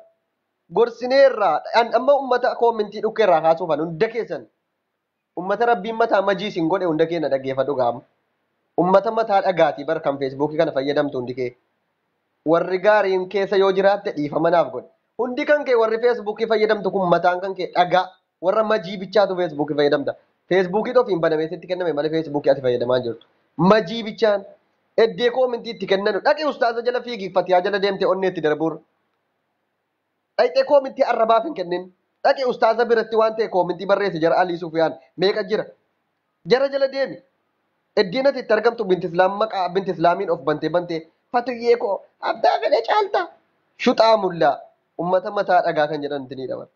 gorsineerraa an amma ummata koomintii dhukkeerraa kaasuufan hunda keessan ummata rabbiin mataa majii isin godhe hunda keenya dhaggeeffadhu gaama. Ummata mataa dhagaatii bar kan feesbuukii kana fayyadamtu hundi kee. Warri gaariin keessa yoo jiraatte dhiifama naaf godhe. Hundi kan kee warri feesbuukii fayyadamtu kun mataan kan kee dhagaa warra majii bichaatu feesbuukii fayyadamta. Feesbuukii ofiin banamee sitti kenname malee feesbuukii ati fayyadamaa hin jirtu. Majii bichaan eddee koomintii itti kennanu dhaqi ustaaza jala fiigi fatiyaa jala deemtee onnee itti darbuur. Dhaqxee koomintii arrabaaf hin kennin. Dhaqi ustaaza biratti waan ta'e koomintii barreesse jara Alii Sufiyaan meeqa jira. Jara jala deemi. Iddiin ati itti argamtu binti Islaam maqaa binti Islaamiin of bantee bantee fatuyyee koo abbaa fedhe caalta. Shuxaa mullaa ummata mataa dhagaa kan jedhan itti ni dhaban.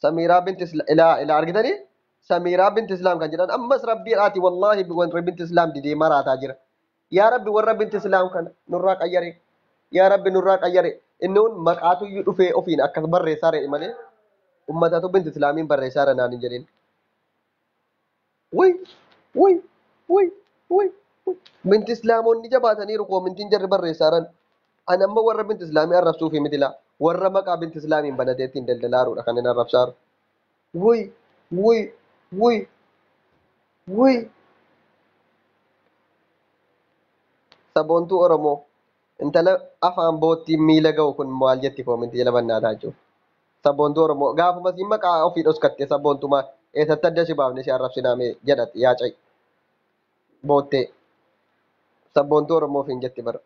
Samiiraa binti ilaa ilaa argitanii? Samiiraa binti Islaam kan jedhan ammas rabbiidhaati wallaahi warri binti Islaam didee maraataa jira. Yaa Rabbi warra binti Islaam kana nurraa qayyare. Yaa Rabbi nurraa qayyare. Inni kun maqaatu iyyuu dhufee ofiin akkas barreessaa re'e malee ummatatu binti Islaamiin barreessaa irra naan hin jedhin. Wuy wuy wuy wuy wuy. Binti Islaamonni jabaataniiru koomintiin jarri barreessaa jiran. Ani amma warra binti Islaamii arrabsuufi miti laa. Warra maqaa binti Islaamiin banatee ittiin daldalaaruudha kan inni arrabsaaru. Wuy wuy wuy wuy. Saboontuu Oromoo intala afaan boottiin miila ga'u kun maal jetti koomintii jala bannaataa jechuudha. Saboontuu Oromoo gaafuma siin maqaa ofii dhoskatte saboontumaa eessatti adda si baafne si arrabsinaa mee jedhatti yaa ca'i boottee saboontuu Oromoo ofiin jetti bara.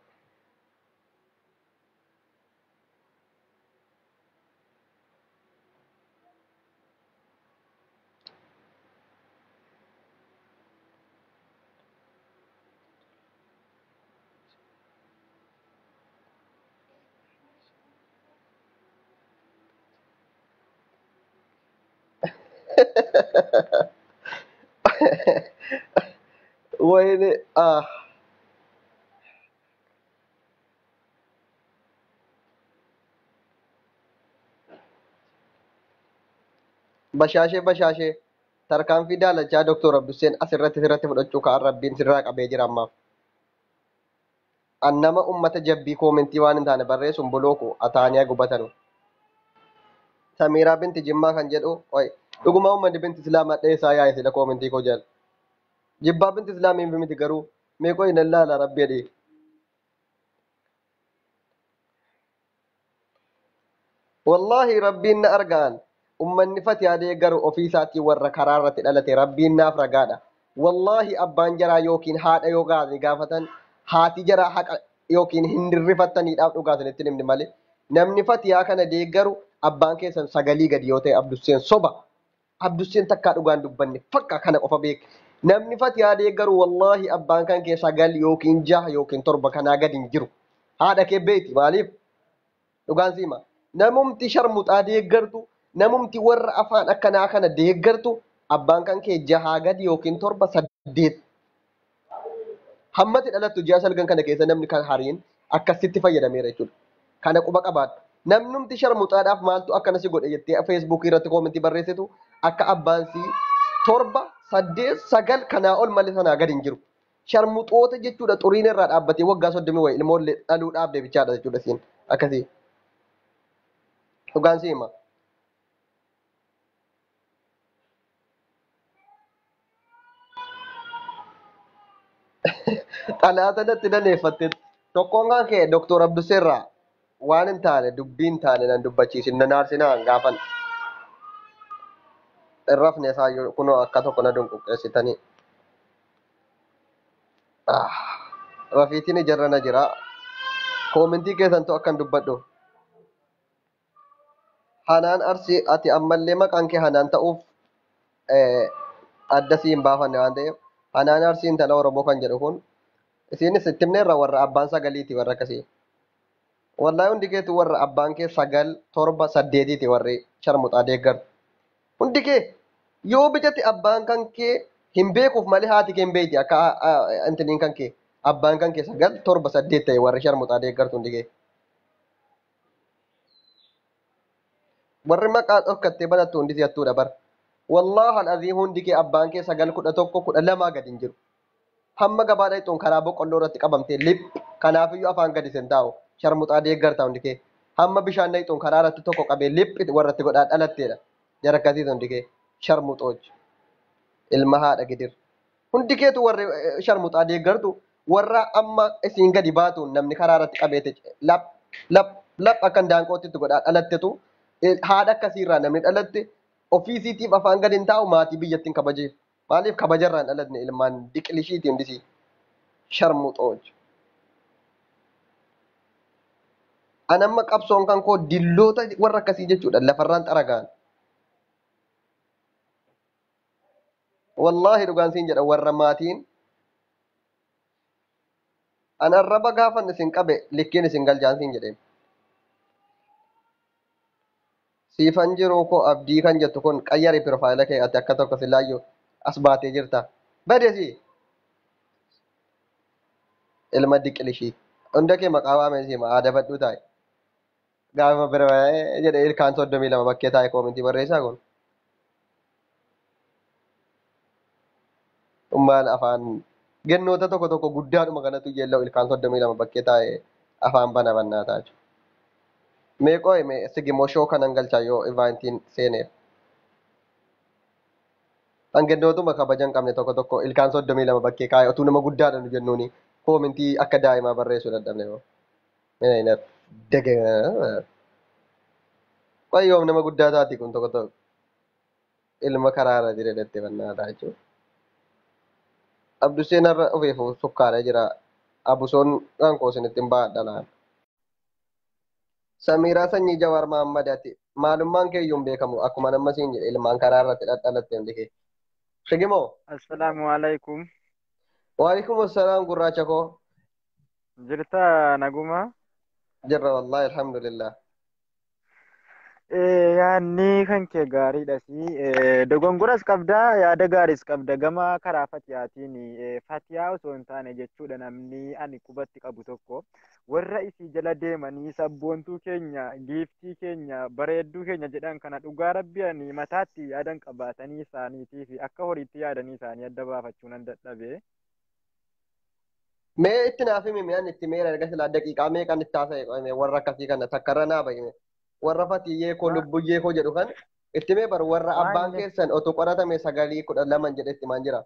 Wayne ah bashaashee bashaashee tarkaanfii daalachaa Dr. Abdusseen asirratti sirratti fudhachuu ka'an rabbiin sirraa qabee jira ammaaf. An nama ummata jabbii koomentii waan hin taane barreessuun bolooku ataaniyaa gubatanu. Samiiraa binti Jimmaa kan jedhu oi dhuguma uummanni binti Islaamaa dheessaa yaa'e sila koomentii koo jala. Jibbaa binti Islaamiin miti garuu mee qo'i nan laala rabbi jedhee. Wallaahi rabbiin na argaan ummanni fatihaa deeggaru ofii isaatii warra karaa irratti dhalate rabbiin naaf ragaadha. Wallaahi abbaan jaraa yookiin haadha yoo gaafatan gaafatan haati jaraa haqa yookiin hin dirrifattaniidhaaf dhugaa isinitti himni malee. Namni fatihaa kana deeggaru abbaan keessan sagalii gadi yoo ta'e Abdusseen soba. Abdusseen takkaa dhugaan dubbanne fakka kana qofa beek. Namni fatihaa deeggaru wallaahi abbaan kan kee 9 yookiin 6 yookiin 7 kanaa gadi hin jiru. Haadha kee beeti maaliif? Dhugaan siima. Namumti sharmuxaa deeggartu, namumti warra afaan akkanaa kana deeggartu abbaan kan kee 6 gadi yookiin 7 8. Hammati dhalattu ji'a 9 kana keessa namni kan hariin akkasitti fayyadameera jechuudha. Kana quba qabaadhu. Namnumti sharmuxaadhaaf maaltu akkana si godhe jettee feesbuukii irratti koomentii barreessitu akka abbaan sii 7 8 9 kanaa ol malee sanaa gadi hin jiru. Sharmuxoota jechuudha xuriin irraa dhaabbatee waggaa 30 wayi ilmoollee dhaluu dhaabde bichaadha jechuudha siin akkasii. Dhugaan si hima. Xalaata natti daneeffatte tokkoon kan kee Dr. Abduseerraa waan hin taane dubbii hin taane nan dubbachiisin nan aarsinaan gaafan hin rafne isaayyuu kunoo akka tokko na dunquqqeessitanii. Rafiitiin ijarra na jira. Koomentii keessantu akkan dubbadhu. Hanaan Arsii ati ammallee maqaan kee Hanaan ta'uuf adda si hin baafanne waan ta'eef Hanaan Arsii intala Oromoo kan jedhu kun isiinis itti himneerra warra abbaan 9ti warra akkasii. Wallaahi hundi keetu warra abbaan kee 9 7 8ti warri sharmuxaa deeggartu. Hundi kee yoo bijate abbaan kan kee hin beekuuf malee haati kee hin beekti akka intiniin kan kee abbaan kan kee 9 7 8 ta'e warri sharmuxaa deeggartu hundi kee. Warri maqaa dhorkattee banattu hundi si'attuudha bara. Wallaahi al-aziim hundi kee abbaan kee 9 11 12 gadi hin jiru. Hamma gabaa dhaqxuun karaa boqqolloo irratti qabamtee lip kanaafiyyuu afaan gadi sin taa'u sharmuxaa deeggarta hundi kee. Hamma bishaan dhaqxuun karaa irratti tokko qabee lip warratti godhaa dhalatteedha. Jara akkasiis hundi kee sharmuxooch ilma haadha gidir. Hundi keetu warri sharmuxaa deeggartu warra amma isiin gadi baatuun namni karaa irratti qabeete lap lap lap akkan daanqootti godhaa dhalattetu haadha akkasiirraa namni dhalatte ofiisiitiif afaan gadi hin taa'u maatii biyyattiin kabajeef. Maaliif kabajarraa hin dhalatne ilmaan diqilishiiti hundisii sharmuxooch. An amma qabsoon kan koo dilloota warra akkasii jechuudha lafarraan xaragaan. Wallaahi dhugaan siin jedha warra maatiin an arraba gaafan isin qabe likkiin isin galchaan siin jedheen. Siifan jiruu koo abdii kan jettu kun qayyari piroofaayila kee ati akka tokko silaayyuu as baatee jirta. Badesi ilma diqilishii. Hunda kee maqaa waamee siima adabadhuu taa'e. Gaafa bira jedhee ilkaan 32 bakkee taa'e koomintii barreessaa kun. Ummaan afaan gennoota tokko tokko guddaadhuma kanatu yeella'u ilkaan 32 bakkee taa'e afaan bana bannaa ta'a jechuudha. Mee qo'e mee sigimoo shoo kanan galchaa yoo ivaantiin seeneef. Hangennootuma kabaja hin qabne tokko tokko ilkaan 32 bakkee kaa'e otuu nama guddaadha nu jennuuni koomintii akka daa'imaa barreessuu dadhabne yoo. Mina ina dege. Qo'e yoom nama guddaa taati kun tokko tokko ilma karaarra jire jettee bannaa ta'a jechuudha. Abduseen har'a ofiif sukkaaree jira. Abusoon kan koo isinitti hin baadha laala. Samiiraa sanyii Jawaar Mahammad ati maalummaan kee iyyuu hin beekamu akkuma nama siin jedhe ilmaan karaa irratti dhadhalatte hundi kee. Shigimoo. Assalaamu alaikum. Waalaikum assalaam gurraacha koo. Jirta naguma? Jirra wallahi alhamdulillah. Yaadni kan kee gaariidha si. Dogongoras qabda, yaada gaariis qabda. Gama karaa Fatiyaatiin Fatiyaa osoo hin taane jechuudha namni ani qubatti qabu tokko warra isii jala deemanii sabboontuu keenya, giiftii keenya, bareedduu keenya jedhan kana dhugaa rabbi ani mataatti yaadan qabaatanii isaaniitii fi akka horiitti yaadanii isaanii adda baafachuu nan dadhabe. Mee itti naaf himi mee ani itti meera erga silaa daqiiqaa meeqan itti haasa'e qo'ame warra akkasii kana takkarra naa bahime. Warra fatiyyee koo lubbuyyee koo jedhu kan itti mee bar warra abbaan keessan otoo qoratame 9 12 jedhe itti maan jira.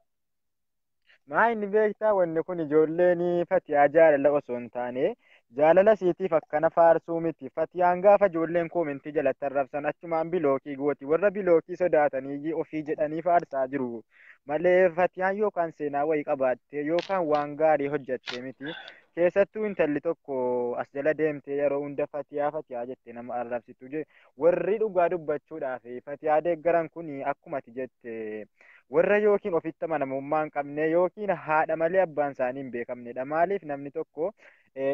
Maa inni beektaa wanni kun ijoolleen Fatiyaa jaalala osoo hin taane jaalala siitiif akkana faarsuu miti. Fatiyaan gaafa ijoolleen koomentii jalatti arrabsan achumaan bilookii gooti. Warra bilookii sodaatanii ofii jedhanii faarsaa jiru. Malee Fatiyaan yookaan seenaa wayii qabaattee yookaan waan gaarii hojjattee miti. Keessattuu intalli tokko as jala deemtee yeroo hunda Fatiyaa Fatiyaa jettee nama arrabsitu. Warri dhugaa dubbachuudhaaf Fatiyaa deeggaran kun akkuma ati jette warra yookiin ofitti amanamummaa hin qabne yookiin haadha malee abbaan isaanii hin beekamnedha. Maaliif namni tokko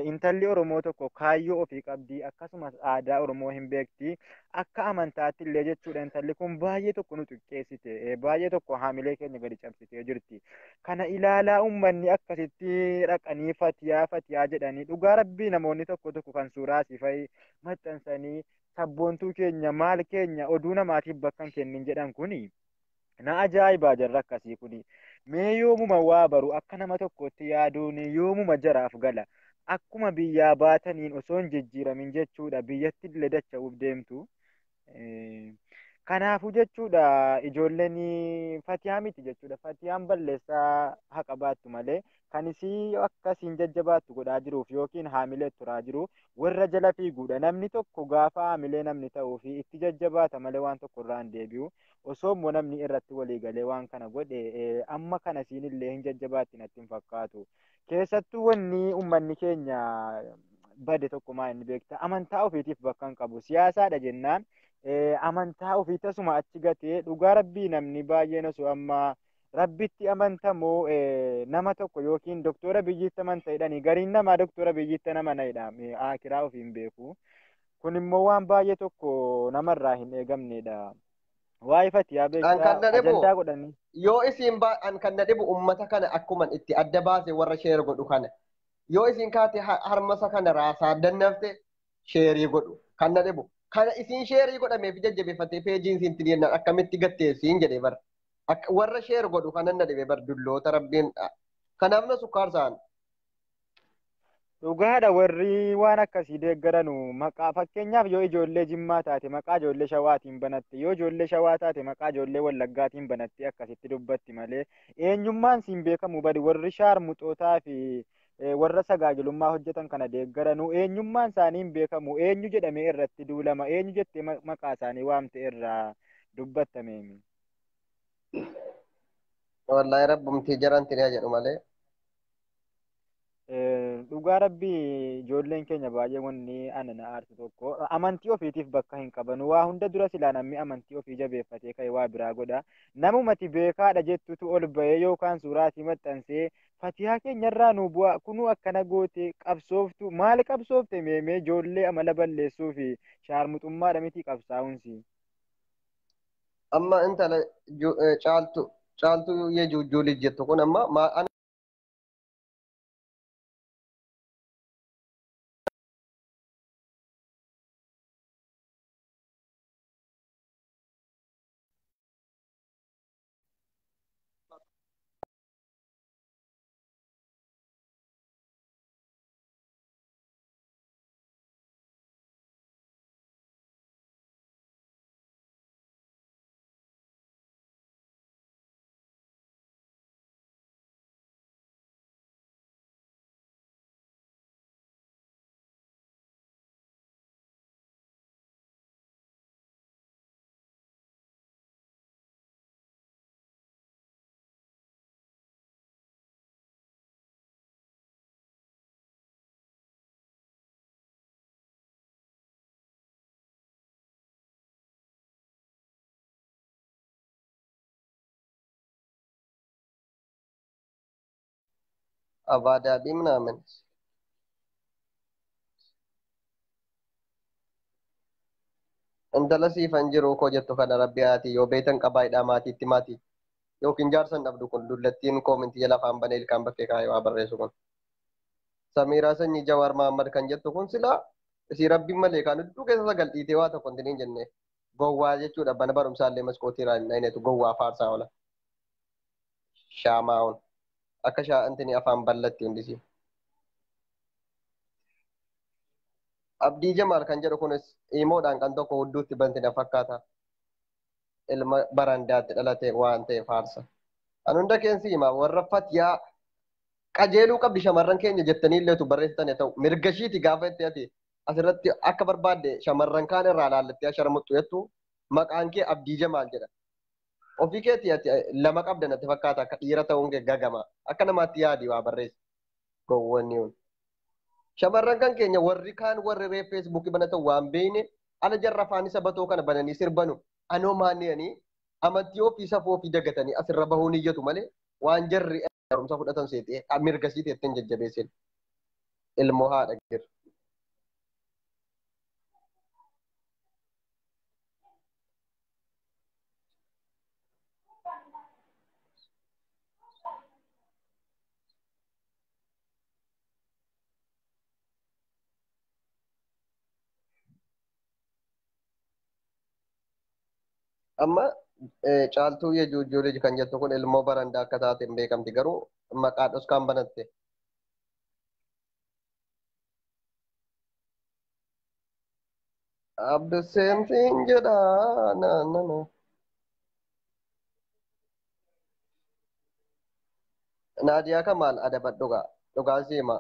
intalli Oromoo tokko kaayyoo ofii qabdi akkasumas aadaa Oromoo hin beekti akka amantaatti illee jechuudha intalli kun baay'ee tokko nu xiqqeessite baay'ee tokko haamilee keenya gadi cabsitee jirti. Kana ilaalaa uummanni akkasitti dhaqanii Fatiyaa Fatiyaa jedhanii dhugaa rabbii namoonni tokko tokko kan suuraa asii fa'i maxxansanii sabboontuu keenya maal keenya oduu namaatiif bakka hin kennin jedhan kuni. Na ajaa'ibaa jarra akkasii kuni. Mee yoomuma waa baru akka nama tokkotti yaaduun yoomuma jaraaf gala. Akkuma biyyaa baataniin osoo hin jijjiiramin jechuudha biyyatti illee dacha'uuf deemtu. Kanaafuu jechuudha ijoolleen Fatiyaa miti jechuudha. Fatiyaan balleessaa haqa baattu malee kan isii akkasiin jajjabaattu godhaa jiruuf yookiin haamilee turaa jiru warra jala fiiguudha. Namni tokko gaafa haamilee namni ta'uu fi itti jajjabaata malee waan tokko irraa hin deebi'u. Osoo immoo namni irratti walii galee waan kana godhe amma kana siin illee hin jajjabaatti natti hin fakkaatu. Keessattuu wanni uummanni keenya bade tokko maa inni beekta amantaa ofiitiif bakka hin qabu. Siyaasaadha jennaan amantaa ofii tasuma achi gatee dhugaa rabbii namni baay'een osoo amma rabbitti amantamoo nama tokko yookiin doktora biyyitti amanta jedhanii gariin namaa doktora biyyitti nama na'edha akiraa ofii hin beeku. Kun immoo waan baay'ee tokko namarraa hin eegamnedha. Waa'ee Fatiyaa An kan beektaa na dhibu ajandaa godhanii. yoo isiin an kan na dhibu ummata kana akkuman itti adda baase warra sheer godhu kana yoo isiin kaate harmasa kana raasaa dannafte sheerii godhu kan na dhibu kana isiin sheerii godhameef jajjabeeffatee peejiin isiin itti jennaan akkamitti gatteessiin jedhee bara warra sheer godhu kanan na dhibe bar dulloota rabbiin kanaaf na sukkaarsaan. Dhugaadha warri waan akkasii deeggaranu maqaa fakkeenyaaf yoo ijoollee Jimmaa taate maqaa ijoollee Shawaatiin banatte yoo ijoollee Shawaa taate maqaa ijoollee Wallaggaatiin banatte akkasitti dubbatti malee eenyummaan siin beekamu badi warri shaarmuxootaa fi warra sagaagilummaa hojjetan kana deeggaranu eenyummaan isaanii hin beekamu eenyu jedhamee irratti duulama eenyu jettee maqaa isaanii waamte irraa dubbatame. Wallaahi rabbumtii jaranti ni jedhu malee. Dhugaa rabbii ijoolleen keenya baay'ee wanni ana na aarsu tokko amantii ofiitiif bakka hin qabanu waa hunda dura silaa namni amantii ofii jabeeffatee ka'e waa biraa godha namumati beekaadha jettutu ol ba'ee yookaan suuraa asii maxxansee Fatihaa keenyarraa nu bu'aa kunuu akkana goote qabsooftu maali qabsoofte meemee ijoollee amala balleessuu fi shaarmuxummaadha miti qabsaa'uunsi. Amma intala caaltu yejuujjuu jettu kun amma abaadaabii ምናምን intala siifan jiru koo jettu kana rabbi haati yoo beektan qabaayidhaa maatiitti maatii yookiin jaarsan dhabdu kun dullattiin koomintii jala afaan banee ilkaan bakkee kaayee waa barreessu kun. Samiiraa sanyii Jawaar Mahammad kan jettu kun silaa isii rabbiin malee kan hedduu keessa sagal dhiitee waa tokko hin jenne gowwaa jechuudha bana barumsaallee maskootii irraa hin dhahinetu gowwaa faarsaa oola. Shaamaa oon akka shaa'antini afaan ballatti hundisi. Abdii Jamaal kan jedhu kunis imoodhaan kan tokko hudduutti banti na fakkaata. Ilma barandaatti dhalate waan ta'e faarsa. An hunda keensi hima warra Fatiyaa qajeeluu qabdi shamarran keenya jettanii illeetu barreessitan haa ta'u mirga ishiiti gaafa itti ati asirratti akka barbaadde shamarran kaan irraa laallattee sharmuxxu jettu maqaan kee Abdii Jamaal jedha. Ofii keetii ati lama qabda natti fakkaata akka dhiira ta'uun kee gagama akka namaatti yaadi waa barreessi gowwanni kun. Shamarran kan keenya warri kaan warri ree feesbuukii banatan waan beekne ala jarra afaan isa batoo kana bananii sirbanu anoo maanniyanii amantii ofii safuu ofii dagatanii asirra bahuun iyyatu malee waan jarri barumsa fudhatan seetee mirga siitee ittiin jajjabeessin ilmoo haadha jira. Amma caaltuu yejuujjuu lij kan jettu kun ilmoo barandaa akka taate hin beekamti garuu maqaa dhoskaan banatte. Abduseemsiin jedha na na na. Naadiyaa Kamaal adabadhu dhugaa dhugaan siima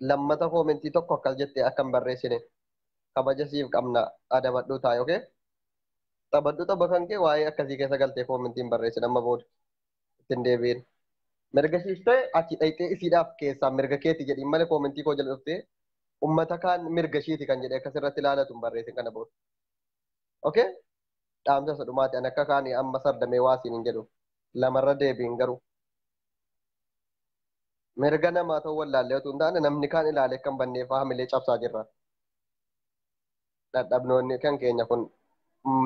lammata koomentii tokko akkas jettee akka hin barreessine kabaja siif qabna adabadhu taa'e okee. Taphadhu tapha kan kee waa'ee akkasii keessa galtee koomentiin barreessin amma booda ittiin deebiin. Mirga siif ta'e achi dhayxee isiidhaaf keessaa mirga keeti jedhiin malee koomentii koo jala dhuftee ummata kaan mirga ishiiti kan jedhee akkasirratti ilaalatu hin barreessin kana booda. Okee? Dhaamsa isa dhumaati ani akka kaanii amma sardamee waa siin hin jedhu lamarra deebiin garuu. Mirga namaa ta'uu wallaallee otoo hin taane namni kaan ilaalee kan banneef hamilee cabsaa jirra. Dadhabnoonni kan keenya kun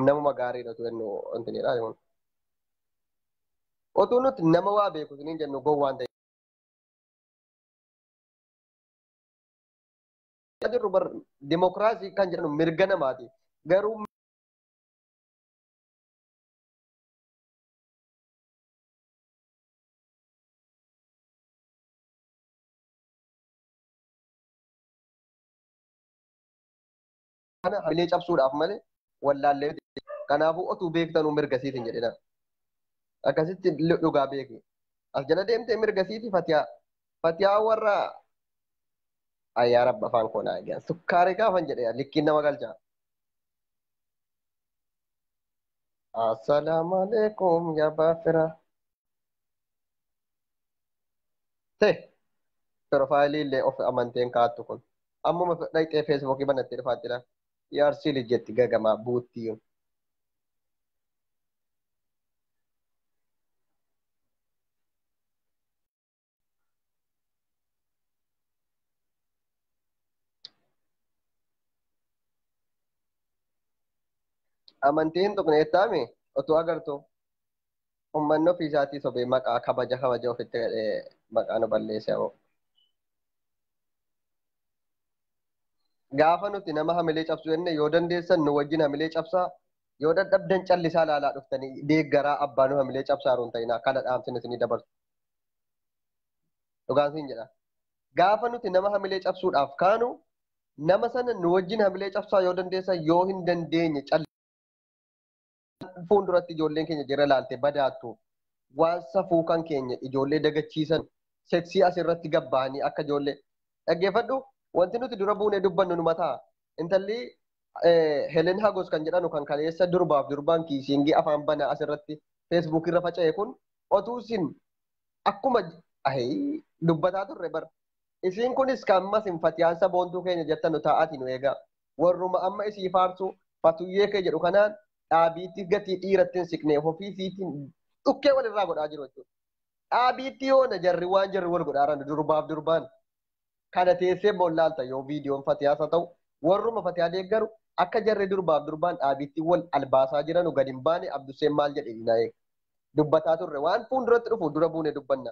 namuma gaariidha tu jennu wantinidha kun. Otuu nuti nama waa beeku siniin jennu gowwaan ta'e. Jirru bar dimokiraasii kan jedhamu mirga namaati. Garuu kana hamilee cabsuudhaaf malee wallaallee kanaafuu otuu beektanuu mirga siitiin jedhina. Akkasitti dhugaa beeki. As jala deemtee mirga siiti Fatiyaa. Fatiyaa warra ayyaa rabba afaan koo naa eegan. Sukkaaree gaafan jedhee likkiin nama galcha. Assalaamu alaikum yaa baafira. Te piroofaayilii illee of amanteen kaattu kun. Ammuma dhaqxee feesbuukii banattee dhufaattidha. Yaarsii lijjetti gagamaa buuttii. Amantii hin tuqne jettaami otoo agartu uummanni ofii isaatii sobee maqaa kabaja kabaja ofitti godhee maqaa nu balleesse hoo. Gaafa nuti nama hamilee cabsu jenne yoo dandeessan nu wajjin hamilee cabsaa yoo dadhabdan callisaa laalaa dhuftanii deeggaraa abbaa nu hamilee cabsaa hin ta'inaa kana dhaamsin isinii dabarsu. Dhugaan siin jedha. Gaafa nuti nama hamilee cabsuudhaaf kaanu nama sana nu wajjin hamilee cabsaa yoo dandeessan yoo hin dandeenye fuulduratti ijoolleen keenya jira laalte badaattu waan safuu kan keenya ijoollee dagachiisan seksii asirratti gabbahanii akka ijoollee dhaggeeffadhu wanti nuti dura buunee dubbannu nu mataa intalli Helen Hagos kan jedhanu kan kaleessa durbaaf durbaan kiisiingii afaan banaa asirratti feesbuuk irra faca'e kun otuu isin akkuma dubbataa turre bara isiin kunis kan ammas hin fatiyaansa boontuu keenya jettanu taa'aati nu eegaa warruma amma isii faarsu fatuyyee kee jedhu kanaan dhaabiitti gatii dhiiratti hin siqnee ofii isiitiin dhukkee walirraa godhaa jiru jechuudha. Dhaabiitti yoona jarri waan jarri wal godhaa jiran durbaaf durbaan kana teessee boollaalta yoo viidiyoon fatiyaas haa ta'u warruma fatiyaa deeggaru akka jarri durbaaf durbaan dhaabiitti wal albaasaa jiranu gadi hin baane Abduseen maal jedhe diinaa'ee dubbataa turre waan fuulduratti dhufu dura buune dubbanna.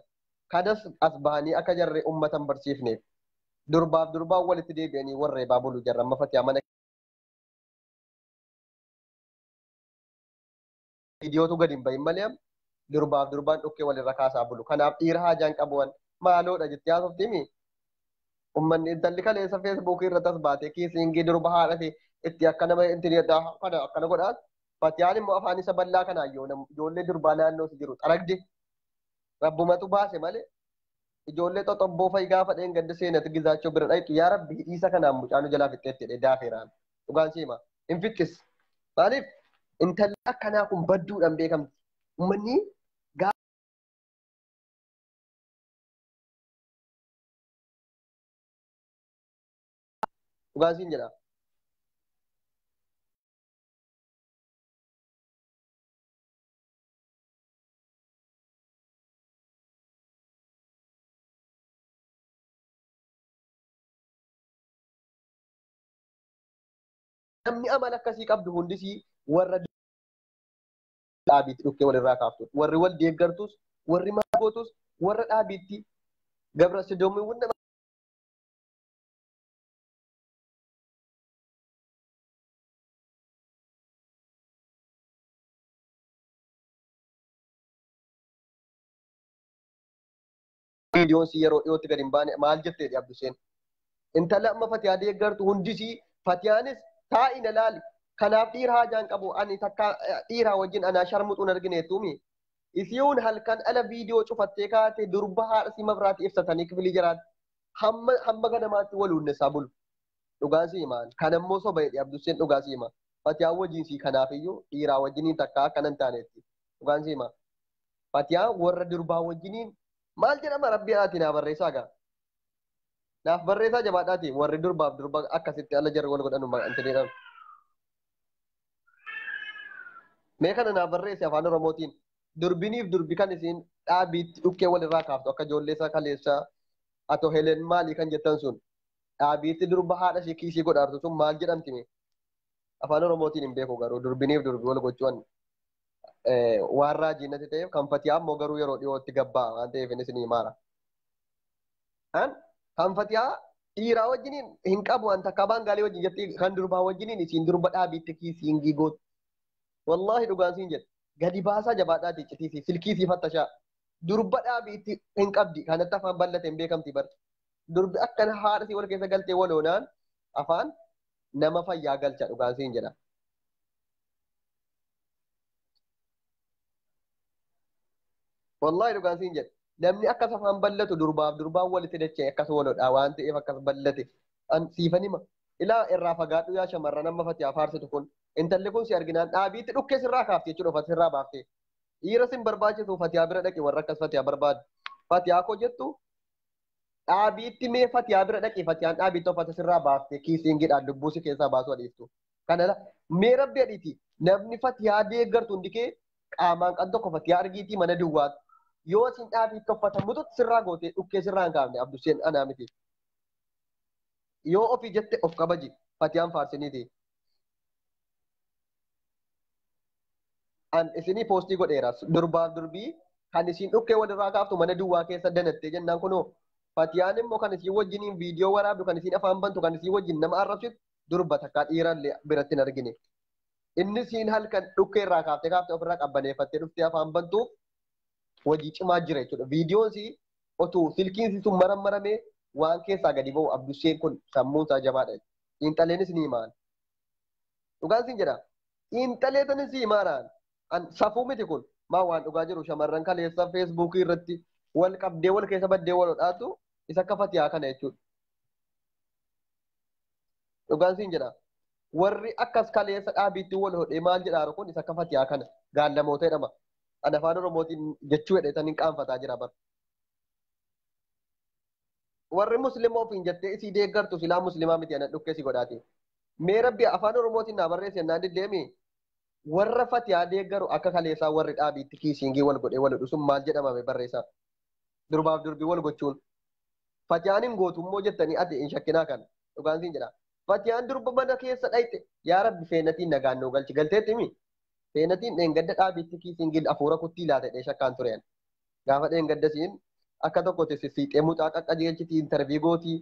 Kanas as bahanii akka jarri uummata hin barsiifneef durbaaf durbaan walitti deebi'anii warra eebaa bulu jarra amma fatiyaa mana viidiyootu gadi hin bahin malee durbaaf durbaan dhukkee walirra kaasaa bulu. Kanaaf dhiira haajaan qabuwan maaloodha jettee haasoftimi. Uummanni intalli kaleessa feesbuukii irratti as baatee kiisiingii durba haadhate itti akka nama intinii kana akkana godhaan. Fatiyaan immoo afaan isa bal'aa kanaan yoo ijoollee durbaa naannoo jiru xaragde rabbumatu baase malee ijoollee xoxobboo fa'i gaafa dheen gadda seenatu gizaachoo bira dhayxu yaa rabbi hidhiisa kanaan mucaanu jalaa fixxeetti jedhee daafeeraan dhugaan siima hin fixxis maaliif intalli akkanaa kun badduudhaan beekamti uummanni dhugaan siin jedha. Namni amala akkasii qabdu hundisii warra dhaabiitti dhukkee walirraa kaaftu. Warri wal deeggartus, warri maal gootus, warra dhaabiitti gabra sidoomiiwwan nama viidiyoon si yeroo dhiyootti gadi hin baane maal jetteedha Abduseen. Intala amma Fatiyaa deeggartu hundisii Fatiyaanis taa'ina laali. Kanaaf dhiira haajaan qabu ani takka dhiiraa wajjin anaa sharmuxuun argineettuumi. Isiin halkan ala viidiyoo cufattee kaate durba haadha si mabraatti ibsatanii kifilii jiraatti. Hamma hamma ganamaatti wal hunnessaa bulu. Dhugaan si himaan. Kan ammoo soba jedhe Abduseen dhugaa si hima. Fatiyaan wajjin si kanaaf iyyuu dhiiraa wajjiniin takka akkana hin taanetti. Dhugaan si hima. Fatiyaan warra durbaa wajjiniin maal jedhama rabbi ati naa barreessaa gaa. Naaf barreessaa jabaadhaati warri durbaaf durba akkasitti ala jarri wal godhanu maqaan jedhamu. Mee kana naaf barreessi afaan Oromootiin durbiniif durbi kan isiin dhaabiitti dhukkee walirraa kaaftu akka ijoollee isaa kaleessaa atoo Helen maalii kan jettan sun dhaabiitti durba haadha ishee kiisii godhaartu sun maal jedhamti mee? Afaan Oromootiin hin beeku garuu durbiniif durbi wal gochuun waan raajii natti ta'eef kan Fatiyaa immoo garuu yeroo dhiyootti gabbaa waan ta'eef innis ni himaara. Kan Fatiyaa dhiiraa wajjiniin hin qabu waan takka baangaalee wajjin jetti kan durbaa wajjiniin isiin durba dhaabiitti kiisiin giigootu. Wallaahi dhugaan siin jedhe gadi baasaa jabaadhaati citiisii silkii sii fattashaa durba dhaabiitti hin qabdi kanatti afaan bal'ate hin beekamti bar. Durbi akkana haadha sii wal keessa galtee waloonaan afaan nama fayyaa galcha dhugaan siin jedha. Wallaahi dhugaan siin jedhe. Namni akkas afaan bal'atu durbaaf durbaan walitti dacha'e akkas walodha waan ta'eef akkas bal'ate. Siifan hima. Ilaa irraa fagaadhu yaa shamarran amma Fatiyaa faarsitu kun. Intalli kun si arginaan dhaabiitti dhukkee sirraa kaafte jechuudha uffata sirraa baaftee. Dhiira sin barbaachisu Fatiyaa bira dhaqi warra akkas Fatiyaa barbaadu. Fatiyaa koo jettu dhaabiitti mee Fatiyaa bira dhaqi Fatiyaan dhaabiitti uffata sirraa baaftee kiisiingidhaan lubbuu si keessaa baasuu adiiftu. Kana mee rabbi adhiiti namni Fatiyaa deeggartu hundi kee qaamaan kan tokko Fatiyaa argiitii mana duwwaatti. Yoo isin dhaabiitti uffata mututti sirraa gootee dhukkee sirraa hin kaafne Abduseen anaa miti. Yoo ofii jette of kabaji Fatiyaan faarsiniiti. An isinii poostii godheera. Durbaaf durbii kan isiin dhukkee walirraa kaaftu mana duwwaa keessa danattee jennaan kunoo Fatiyaan immoo kan isiin wajjiniin viidiyoo waraabdu kan isiin afaan bantu kan isiin wajjin nama arrabsitu durba takkaa dhiirallee biratti hin argine. Inni isiin halkan dhukkee irraa kaaftee kaaftee ofirraa qabbaneeffattee dhuftee afaan bantuuf hojii cimaa jira jechuudha. Viidiyoon si otuu silkiin si sun marammaramee waan keessaa gadi ba'u Abdusseen kun sammuun isaa jabaadha. Xiinxaleenis ni himaan. Dhugaan siin jedha. Xiinxalee sanis ni himaaraan. An safuu miti kun maa waan dhugaa jiru shamarran kaleessa feesbuukii irratti wal qabdee wal keessa baddee wal hodhaatu isa akka Fatiyaa kana jechuudha. Dhugaan siin jedha. Warri akkas kaleessa dhaabiitti wal hodhee maal jedhaaru kun isa akka Fatiyaa kana gaallamoota jedhama. An afaan Oromootiin jechuu jedhee tan hin qaanfataa jira bara. Warri musliima ofiin jettee isii deeggartu silaa musliimaa miti anan dhukkee si godhaati. Mee rabbi afaan Oromootiin naa barreessi jennaan diddeemi. Warra Fatiyaa deeggaru akka kaleessaa warri dhaabiitti kiisiingii wal godhee wal hodhu sun maal jedhamame barreessaa. Durbaaf durbii wal gochuun. Fatiyaan hin gootu immoo jettanii ati hin shakkinaa kana. Dhugaan siin jedha. Fatiyaan durba mana keessa dhayxe yaa rabbi feenatiin nagaan nuu galchi galteetti himi. Feenatiin dheengadda dhaabiitti kiisiingii hafuura kuttii laata jedhee shakkaan tureen. Gaafa dheengadda siin akka tokko sissiixee mucaa qaqqajeelchiti intarvii gootii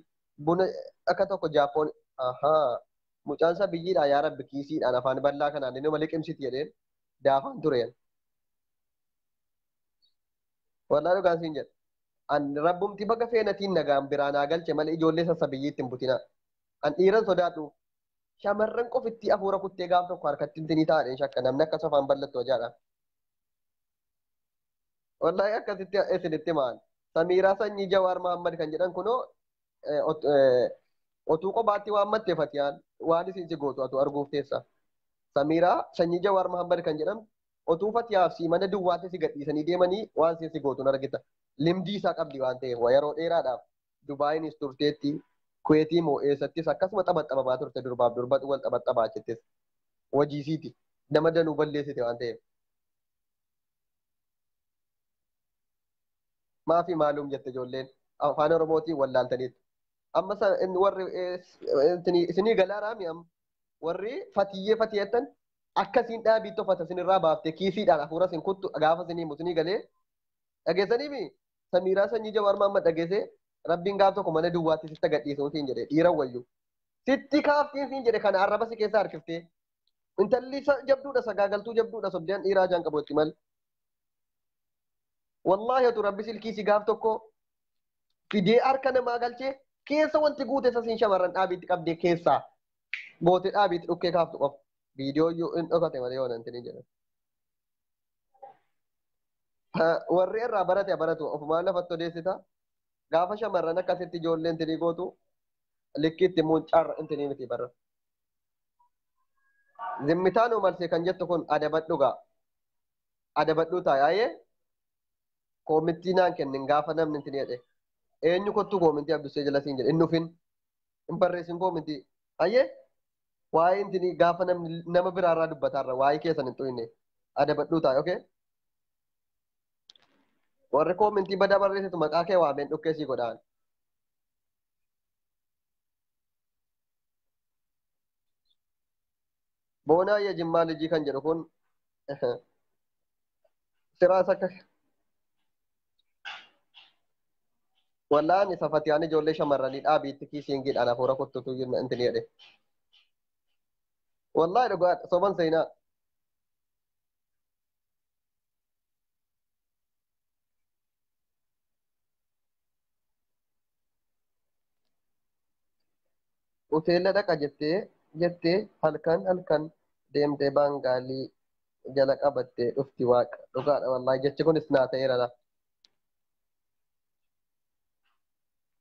buna akka tokko Jaappoon ahaa mucaan isaa biyyiidha yaa rabbi kiisiidhaan afaan bal'aa kanaan inni malee qimsiti jedheen daafaan tureen. Wallaa dhugaan siin jedha. An rabbumti baga feenatiin nagaan biraa naa galche malee ijoollee sassa biyyiitti hin butina. An dhiiran sodaadhu. Shamarran qofitti hafuura kuttee gaaf tokko harkatti intinii taa'een shakka namni akkas afaan bal'attu hojaadha. Wallaahi akkasitti isinitti maal. Samiiraa sanyii Jawaar Mahammad kan jedhan kunoo otuu kophaatti waan matte Fatiyaan waan isin si gootu atu arguuf teessa. Samiiraa sanyii Jawaar Mahammad kan jedhan otuu Fatiyaaf si mana duwwaatti si gadhiisanii deemanii waan isin si gootu argita. Limdii isaa qabdi waan ta'eef yeroo dheeraadhaaf Dubaayinis turteetti Kuweetii moo eessattis akkasuma taphaxabamaa turte durbaaf durbatu wal taphaxabaa jettis. Hojiisiiti nama danuu balleessite waan ta'eef. Maafi maalum jette ijoolleen afaan Oromootiin wallaaltaniitu. Amma warri isinii galaa raami amma warri fatiyyee fatiyettan akkasiin dhaabii tofata isinirraa baaftee kiisiidhaan hafuura isin kuttu gaafa isinii musinii galee dhageessaniimi Samiiraa sanyii Jawaar Mahammad dhageessee rabbiin gaaf tokko mana duwwaatti sitti gadhiisuu siin jedhe dhiira wayyu. Sitti kaaftiin siin jedhe kana arraba si keessa harkiftee intalli jabduudha sagaagaltuu jabduudha sobdeen dhiiraa jaan qabu itti mal. Wallaahi atu rabbi silkii si gaaf tokko fidee harka namaa galchee keessa wanti guute isa siin shamarran dhaabiitti qabdee keessaa goote dhaabiitti dhukkee kaaftu qofa. Viidiyoo iyyuu hin dhokate malee yoo nanti ni jedhan. Warri irraa barate baratu ofumaan lafatti odeessita. Gaafa shamarran akkasitti ijoolleen tinii gootu likkiitti immoo carra intinii miti barra. Zimmitaan umalsee kan jettu kun adabadhu gaa. Adabadhuu taa'ee koomittii naan kennin gaafa namni intinii jedhe. Eenyu kottu koomintii Abdussee jala siin jedhe hin dhufin. Hin barreessin koomintii. Ayyee waa'ee intinii gaafa namni nama biraarraa dubbataarra waa'ee keessan hin xuyne adabadhuu taa'e okee. Warri koomintii badaa barreessitu maqaa kee waameen dhukkee sii godhaan. Boonaa ya Jimmaa lijii kan jedhu kun siraas akka wallaan isa Fatiyaan ijoollee shamarranii dhaabiitti kiisiingiidhaan hafuura kuttutu intini jedhe. Wallaahi dhugaadha soban seenaa. Hoteela dhaqa jettee halkan halkan deemtee baangaalii jala qabattee dhufti waaqa dhugaadha wallaahi jechi kunis naa ta'eera la.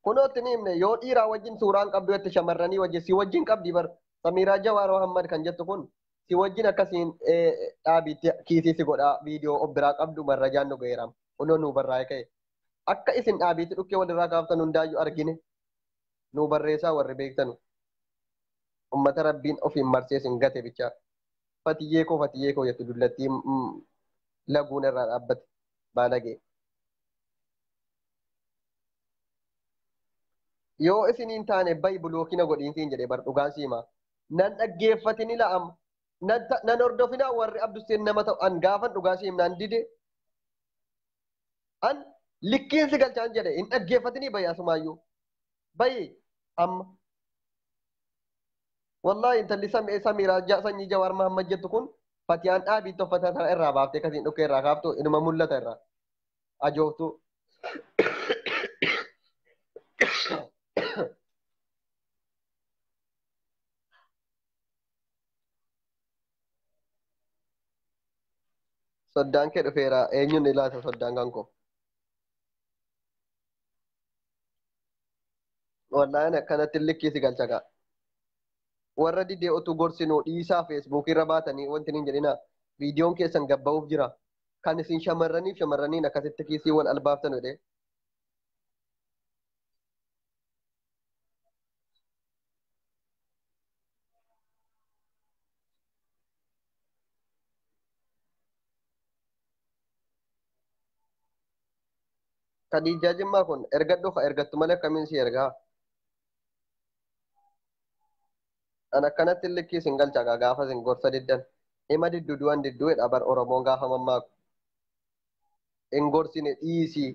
Kunootti ni himne yoo dhiiraa wajjin suuraan qabdu jette shamarranii wajjin si wajjin qabdi bar Samiiraa Jawaar Muhammad kan jettu kun si wajjin akkasiin dhaabiitti kiisii si godhaa viidiyoo of biraa qabdu marrajaan nu ga'eera kunoo nu barraa'e ka'e akka isin dhaabiitti dhukkee walirraa kaaftan hundaayyuu argine nu barreessaa warri beektanu. Ummata rabbiin ofiin marsee isin gate bichaa. Fatiyyee koo jettu dullattii laguun irraa dhaabbate baalagee. Yoo isiniin taane bayi bulookina godhiinsiin jedhe bar dhugaan siima. Nan dhaggeeffatini la'am. Nan hordofinaa warri Abduseen nama ta'u an gaafan dhugaa si himnaan dide. An likkiin si galchaan jedhe hin dhaggeeffatinii bayi asumaayyuu. Bayi amma. Wallaahi intalli Samiiraa sanyii Jawaar Mahammad jettu kun Fatiyaan dhaabii uffata sana irraa baaftee akkasiin dhukkee irraa kaaftu inuma mul'ata irraa. Ajooftuu. Soddaan kee dhufeera eenyuun ilaata soddaan kan koo? Wallaahi akkanatti likkii si galcha gaa. Warra didee otuu gorsinuu dhiisaa feesbuukii irra baatanii wanti hin jedhina viidiyoon keessan gabba'uuf jira. Kan isin shamarraniif shamarraniin akkasitti kiisii wal albaaftan jedhee. Khadijaa Jimmaa kun ergadhu ka ergattu malee akkamiin si ergaa? An akkanatti likkii isin galcha gaa gaafa isin gorsa diddan. Hima diddu du'an didduu jedha bar Oromoon gaafa mammaaku. Hin gorsine dhiisii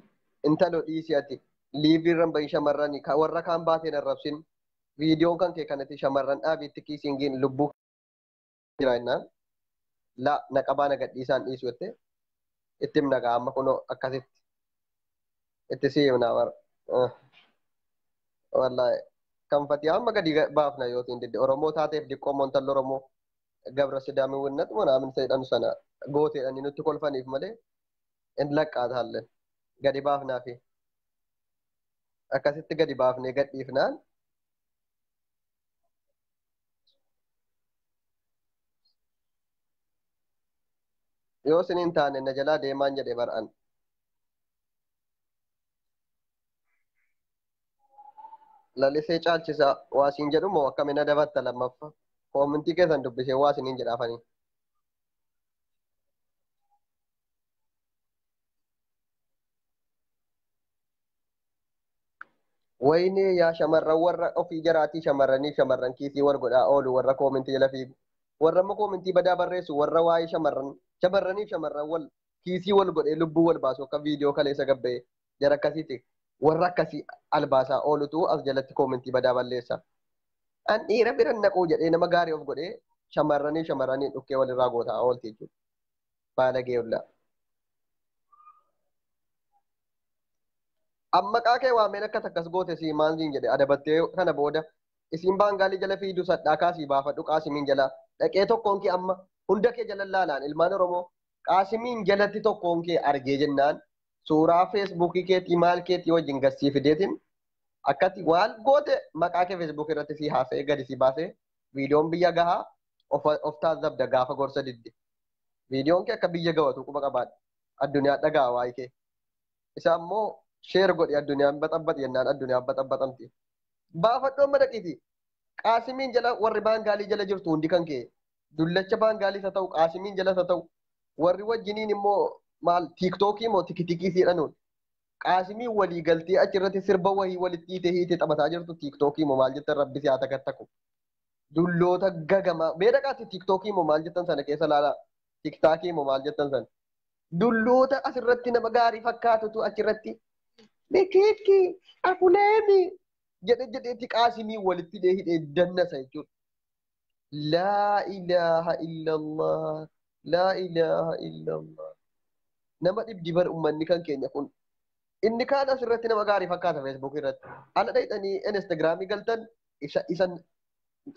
intalo dhiisii ati liiviirran bahi shamarranii warra kaan baateen arrabsin viidiyoon kan kee kanatti shamarran dhaabiitti kiisiin giin lubbuu jira jennaan la na qabaa na gadhiisaan dhiisu jettee itti himna gaa amma kunoo akkasitti itti si himna bar. Wallaahi kan fatii amma gadi baafna yootiin didde Oromoo taateef diqqoo moontalli Oromoo gabra sidaamii winnat manaamin seedhan sana gooteedhanii nutti kolfaniif malee in laqqaataallee gadi baafnaa fi akkasitti gadi baafnee gadhiifnaan yoo isin hin taane na jalaa deemaan jedhe bar'an. Lalisee caalchisaa waa siin jedhu moo akkamiin adabatta lammaffaa koomintii keessan dubbisee waa isiniin jedhaafanii. Wayinee yaa shamarran warra ofii jaraatii shamarranii shamarran kiisii wal godhaa oolu warra koomintii jala fiigu. Warra immoo koomintii badaa barreessu warra waa'ee shamarran shamarraniif shamarran wal kiisii wal godhee lubbuu wal baasu akka viidiyoo kaleessa gabba'e jara akkasiiti. Warra akkasii albaasaa oolutu as jalatti koomintii badaa balleessa. An dhiira bira naquu jedhee nama gaarii of godhee shamarranii shamarranii dhukkee walirraa gootaa oolti jechuudha. Baalagee ollaa. Amma maqaa kee waameen akkas akkas goote sii maal siin jedhe adabattee kana booda isiin baangaalii jala fiidu sadhaa kaasii baafadhu qaasimiin jala dhaqee tokkoon kee amma hunda kee jala laalaan ilmaan Oromoo qaasimiin jalatti tokkoon kee argee jennaan suuraa feesbuukii keetii maal keetii wajjin gassii fideetiin akkati waan goote maqaa kee feesbuukii irratti sii haasa'ee gadi sii baasee viidiyoon biyya gahaa of taasifabda gaafa gorsa didde. Viidiyoon kee akka biyya gawatu quba qabaadha. Addunyaa dhagaa waa'ee kee. Isa ammoo sheer godhi addunyaan baxabbaxi jennaan addunyaan baxabbaxamti. Baafadhu amma dhaqiiti. Qaasimiin jala warri baangaalii jala jirtu hundi kan kee. Dullacha baangaalii isa ta'u qaasimiin jala isa ta'u warri wajjiniin immoo maal tiiktookii moo tikitikii siidhanuun. Qaasimiin walii galtee achirratti sirba wahii walitti hiitee hiitee taphataa jirtu tiiktookii moo maal jettan rabbi si haa takattaku. Dulloota gagamaa mee dhaqaati tiiktookii moo maal jettan sana keessa laalaa tiktaakii moo maal jettan sana. Dulloota asirratti nama gaarii fakkaatutu achirratti Mikiikki afuleemi jedhe jedheetti qaasimii walitti hidhee hidhee dannasa jechuudha. Laa ilaaha illallah. Laa ilaaha illallah. Nama dhibdi bar uummanni kan keenya kun. Inni kaan asirratti nama gaarii fakkaata Facebook irratti. Ala dhayxanii Instagramii galtan isa isan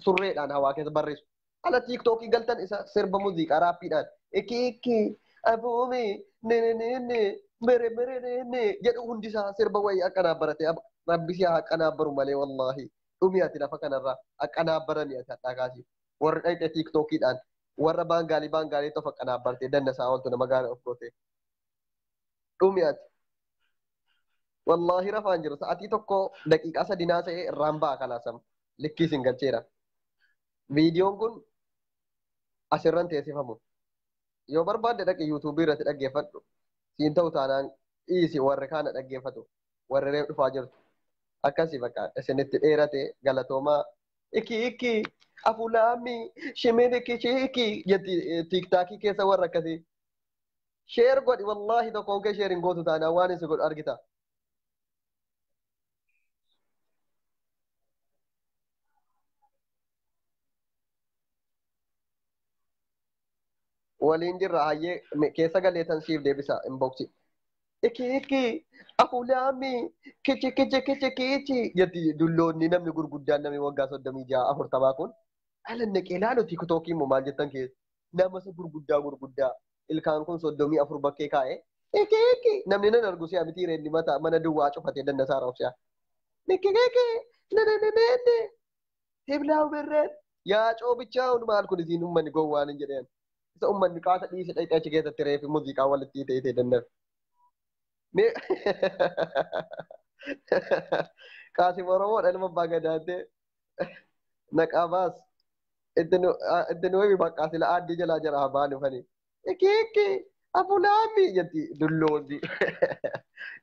surreedhaan hawaa keessa barreessu. Ala TikTokii galtan isa sirba muuziqaa raappiidhaan. Ikiikki abuumi ne ne ne ne mere mere ne ne jedhu hundisaa sirba wayii akkanaa barate rabbi si haa akkanaa baru malee wallaahi dhumi ati lafa kanarraa akkanaa barani ati hadhaa kaasi. Warri dhayxe TikTokiidhaan warra baangaalii baangaalii tofa akkanaa bartee dannasaa ooltu nama gaarii of goote. Dhumi ati. Wallaahi rafaan jiru sa'atii tokko daqiiqaa sadi naa ta'e irraan ba'a kalaasam likkii isin galcheera. Viidiyoon kun asirran teessifamu. Yoo barbaadde dhaqi yuutuubii irratti dhaggeeffadhu. Siin ta'u taanaan dhiisi warri kaana dhaggeeffatu. Warri reef dhufaa jirtu. Akkasii bakka isinitti dheerate galatoomaa Iki iki afulaami shimiriki shiiki jetti tiiktaakii keessa warra akkasii. Sheer godhi wallaahi tokkoon kee sheer hin gootu taanaan waan isin godhu argita. Waliin jirra hayyee keessa galeetan siif deebisa inboxii. Iki iki afulaami kichi kichi kichi kichi jetti dulloonni namni gurguddaan namni waggaa 36 40 kun dhala naqee ilaalu tiktookii immoo maal jettan keessa nama isa gurguddaa gurguddaa ilkaan kun 34 bakkee kaa'e iki iki namni nan argu si'a miti reenni mata mana duwwaa cufatee dandasaa raabsi'a. Niki niki nene hiblaa birreen yaa coobichaa maal kun isiin uummanni gowwaan hin jedheen. Isa uummanni qaata dhiise dhaqee achi keessatti reefi muuziqaa walitti ta'e dandafe. Qaasim Oromoodha ilma abbaa gadaatee naqaa baas itti nu himi bakka sila aaddii jalaa jara habaa dhufanii. Iki iki afulaami jetti dulloonni.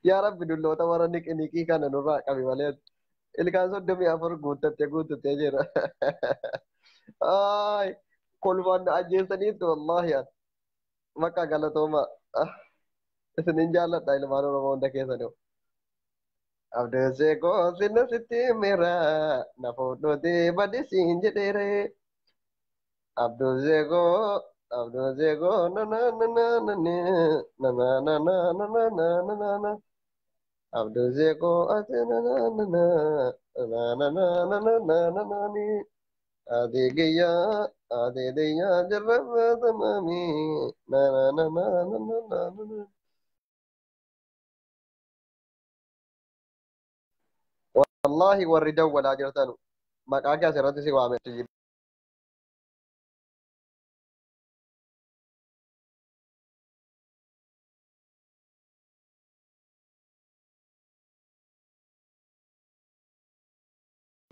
Yaa Rabbi dulloota warra niqi niqii kana nurraa qabi malee. Ilkaan 34 guuttattee guuttattee jira. Ay kolfaan na ajjeesaniitu wallaahi ati. Bakka galatooma. Isinin jaalladha ilmaan Oromoo hunda keessanuu. Abdeessee koo sinna sitti mira na fuudhuuti badisiin jedheere. Abduusee koo abduusee koo na na na na na na na na na na na na na na na. Abduusee koo ati na na na na na na na na na na na na ni. Adi gayyaa adi dayyaa jarra tamami na na na na na na na na. Wallahi warri dawwalaa jirtanu maqaa kee asirratti si waame.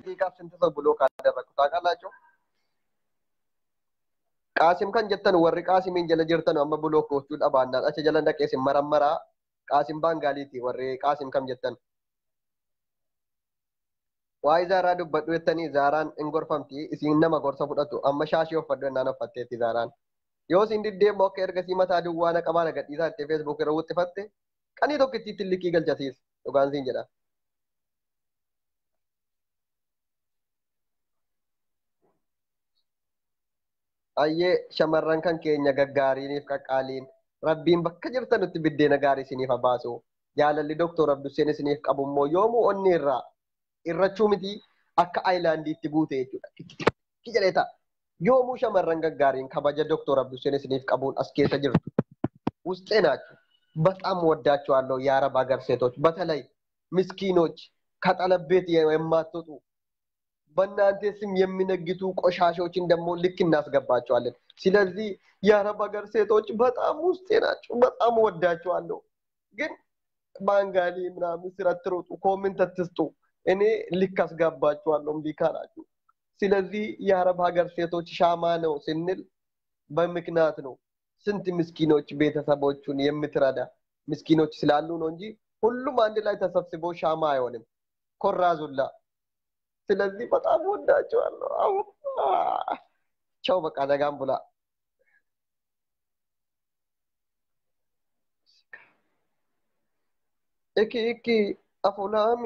ደቂቃ ስንት ሰው ብሎ ካደረኩ ታውቃላችሁ? Qaasim kan jettan warri Qaasimiin jala jirtan amma buloo gochuu dhabaannaan achi jala dhaqee sin marammaraa Qaasim Baangaaliiti warri Qaasim kam jettan. Waa'ee Zaaraa dubbadhu jettanii Zaaraan hin gorfamti isiin nama gorsa fudhatu amma shaashii uffadhu jennaan uffatteetti Zaaraan. Yoo isin diddee immoo akka ergasii mataa duwwaa na qabaa na gadhiisaa jettee feesbuuk irra wuxxifatte qanii tokkittiitti tillikii galchasiis dhugaan siin jedha. Ayyee shamarran kan keenya gaggaariiniif qaqqaaliin rabbiin bakka jirtanutti biddeena gaarii isiniif haa baasu. Jaalalli Doktor Abduseen isiniif qabu immoo yoomuu onni irraa irrachuu miti akka aayilaandiitti guute jechuudha. Ki jedhee ta'a. Yoomuu shamarran gaggaariin kabaja Doktor Abduseen isiniif qabuun as keessa jirtu. ውስጤ ናችሁ። በጣም ወዳችኋለሁ የአረብ ሀገር ሴቶች፣ በተለይ ምስኪኖች ከጠለብ ቤት የማትወጡ በእናንተ ስም የሚነግቱ ቆሻሾችን ደግሞ ልክ እናስገባቸዋለን። ስለዚህ የአረብ ሀገር ሴቶች በጣም ውስጤ ናቸው፣ በጣም ወዳቸዋለሁ። ግን ባንጋሊ ምናምን ስራ አትሮጡ፣ comment አትስጡ። እኔ ልክ አስገባቸዋለሁ እምቢ ካላችሁ። ስለዚህ የአረብ ሀገር ሴቶች ሻማ ነው ስንል በምክንያት ነው። ስንት ምስኪኖች ቤተሰቦቹን የምትረዳ ምስኪኖች ስላሉ ነው እንጂ ሁሉም አንድ ላይ ተሰብስቦ ሻማ አይሆንም። ኮራዙላ ስለዚህ በጣም ወዳቸዋለሁ። አሁን ቻው፣ በቃ ነጋም ቡላ። እኪ እኪ አፉላሚ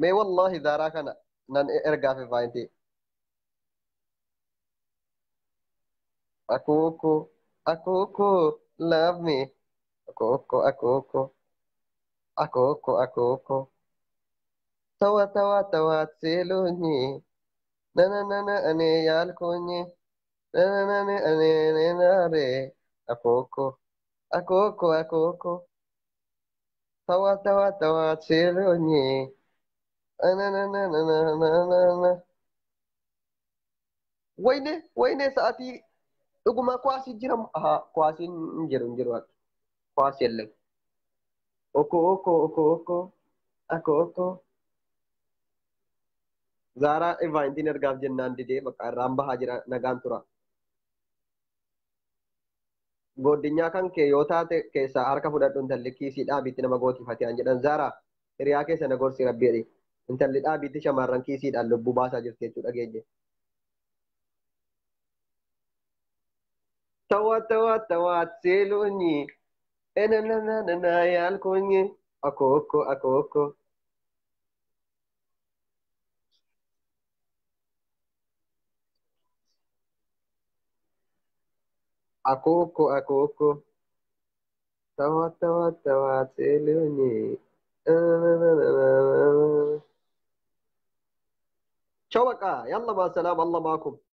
mee wallahi zaaraa kana nan ergaaf faayinti akuku akuku love me akuku akuku akuku akuku tawa tawa tawa ሲሉኝ ነነነነ እኔ ያልኩኝ ነነነነ እኔ እኔ ናሬ አኮኮ አኮኮ አኮኮ ተዋ ተዋ ተዋ ሲሉኝ ነነነነነነነ ወይኔ ወይኔ ሰዓቲ dhuguma kuwaasii jira kuwaasiin hin jiru hin jiru kuwaas የለም oko oko oko oko ako oko Zaaraa Ivaantiin ergaaf jennaan didee bakka irraan bahaa jira nagaan tura. Godinyaa kan kee yoo taate keessaa harka fudhadhu intalli kiisii dhaabiitti nama gootifate an jedhan Zaaraa hiriyaa keessa na gorsi rabbi jedhi. Intalli dhaabiitti shamarran kiisiidhaan lubbuu baasaa jirti jechuudha dhageenye. Tawa tawa tawa seelonyi. Enananana yaalkonye. Akooko akooko. Akooko akooko. Tawa tawa tawa seelonyi. Enananana. Ciao بقى يلا مع السلامة الله معكم.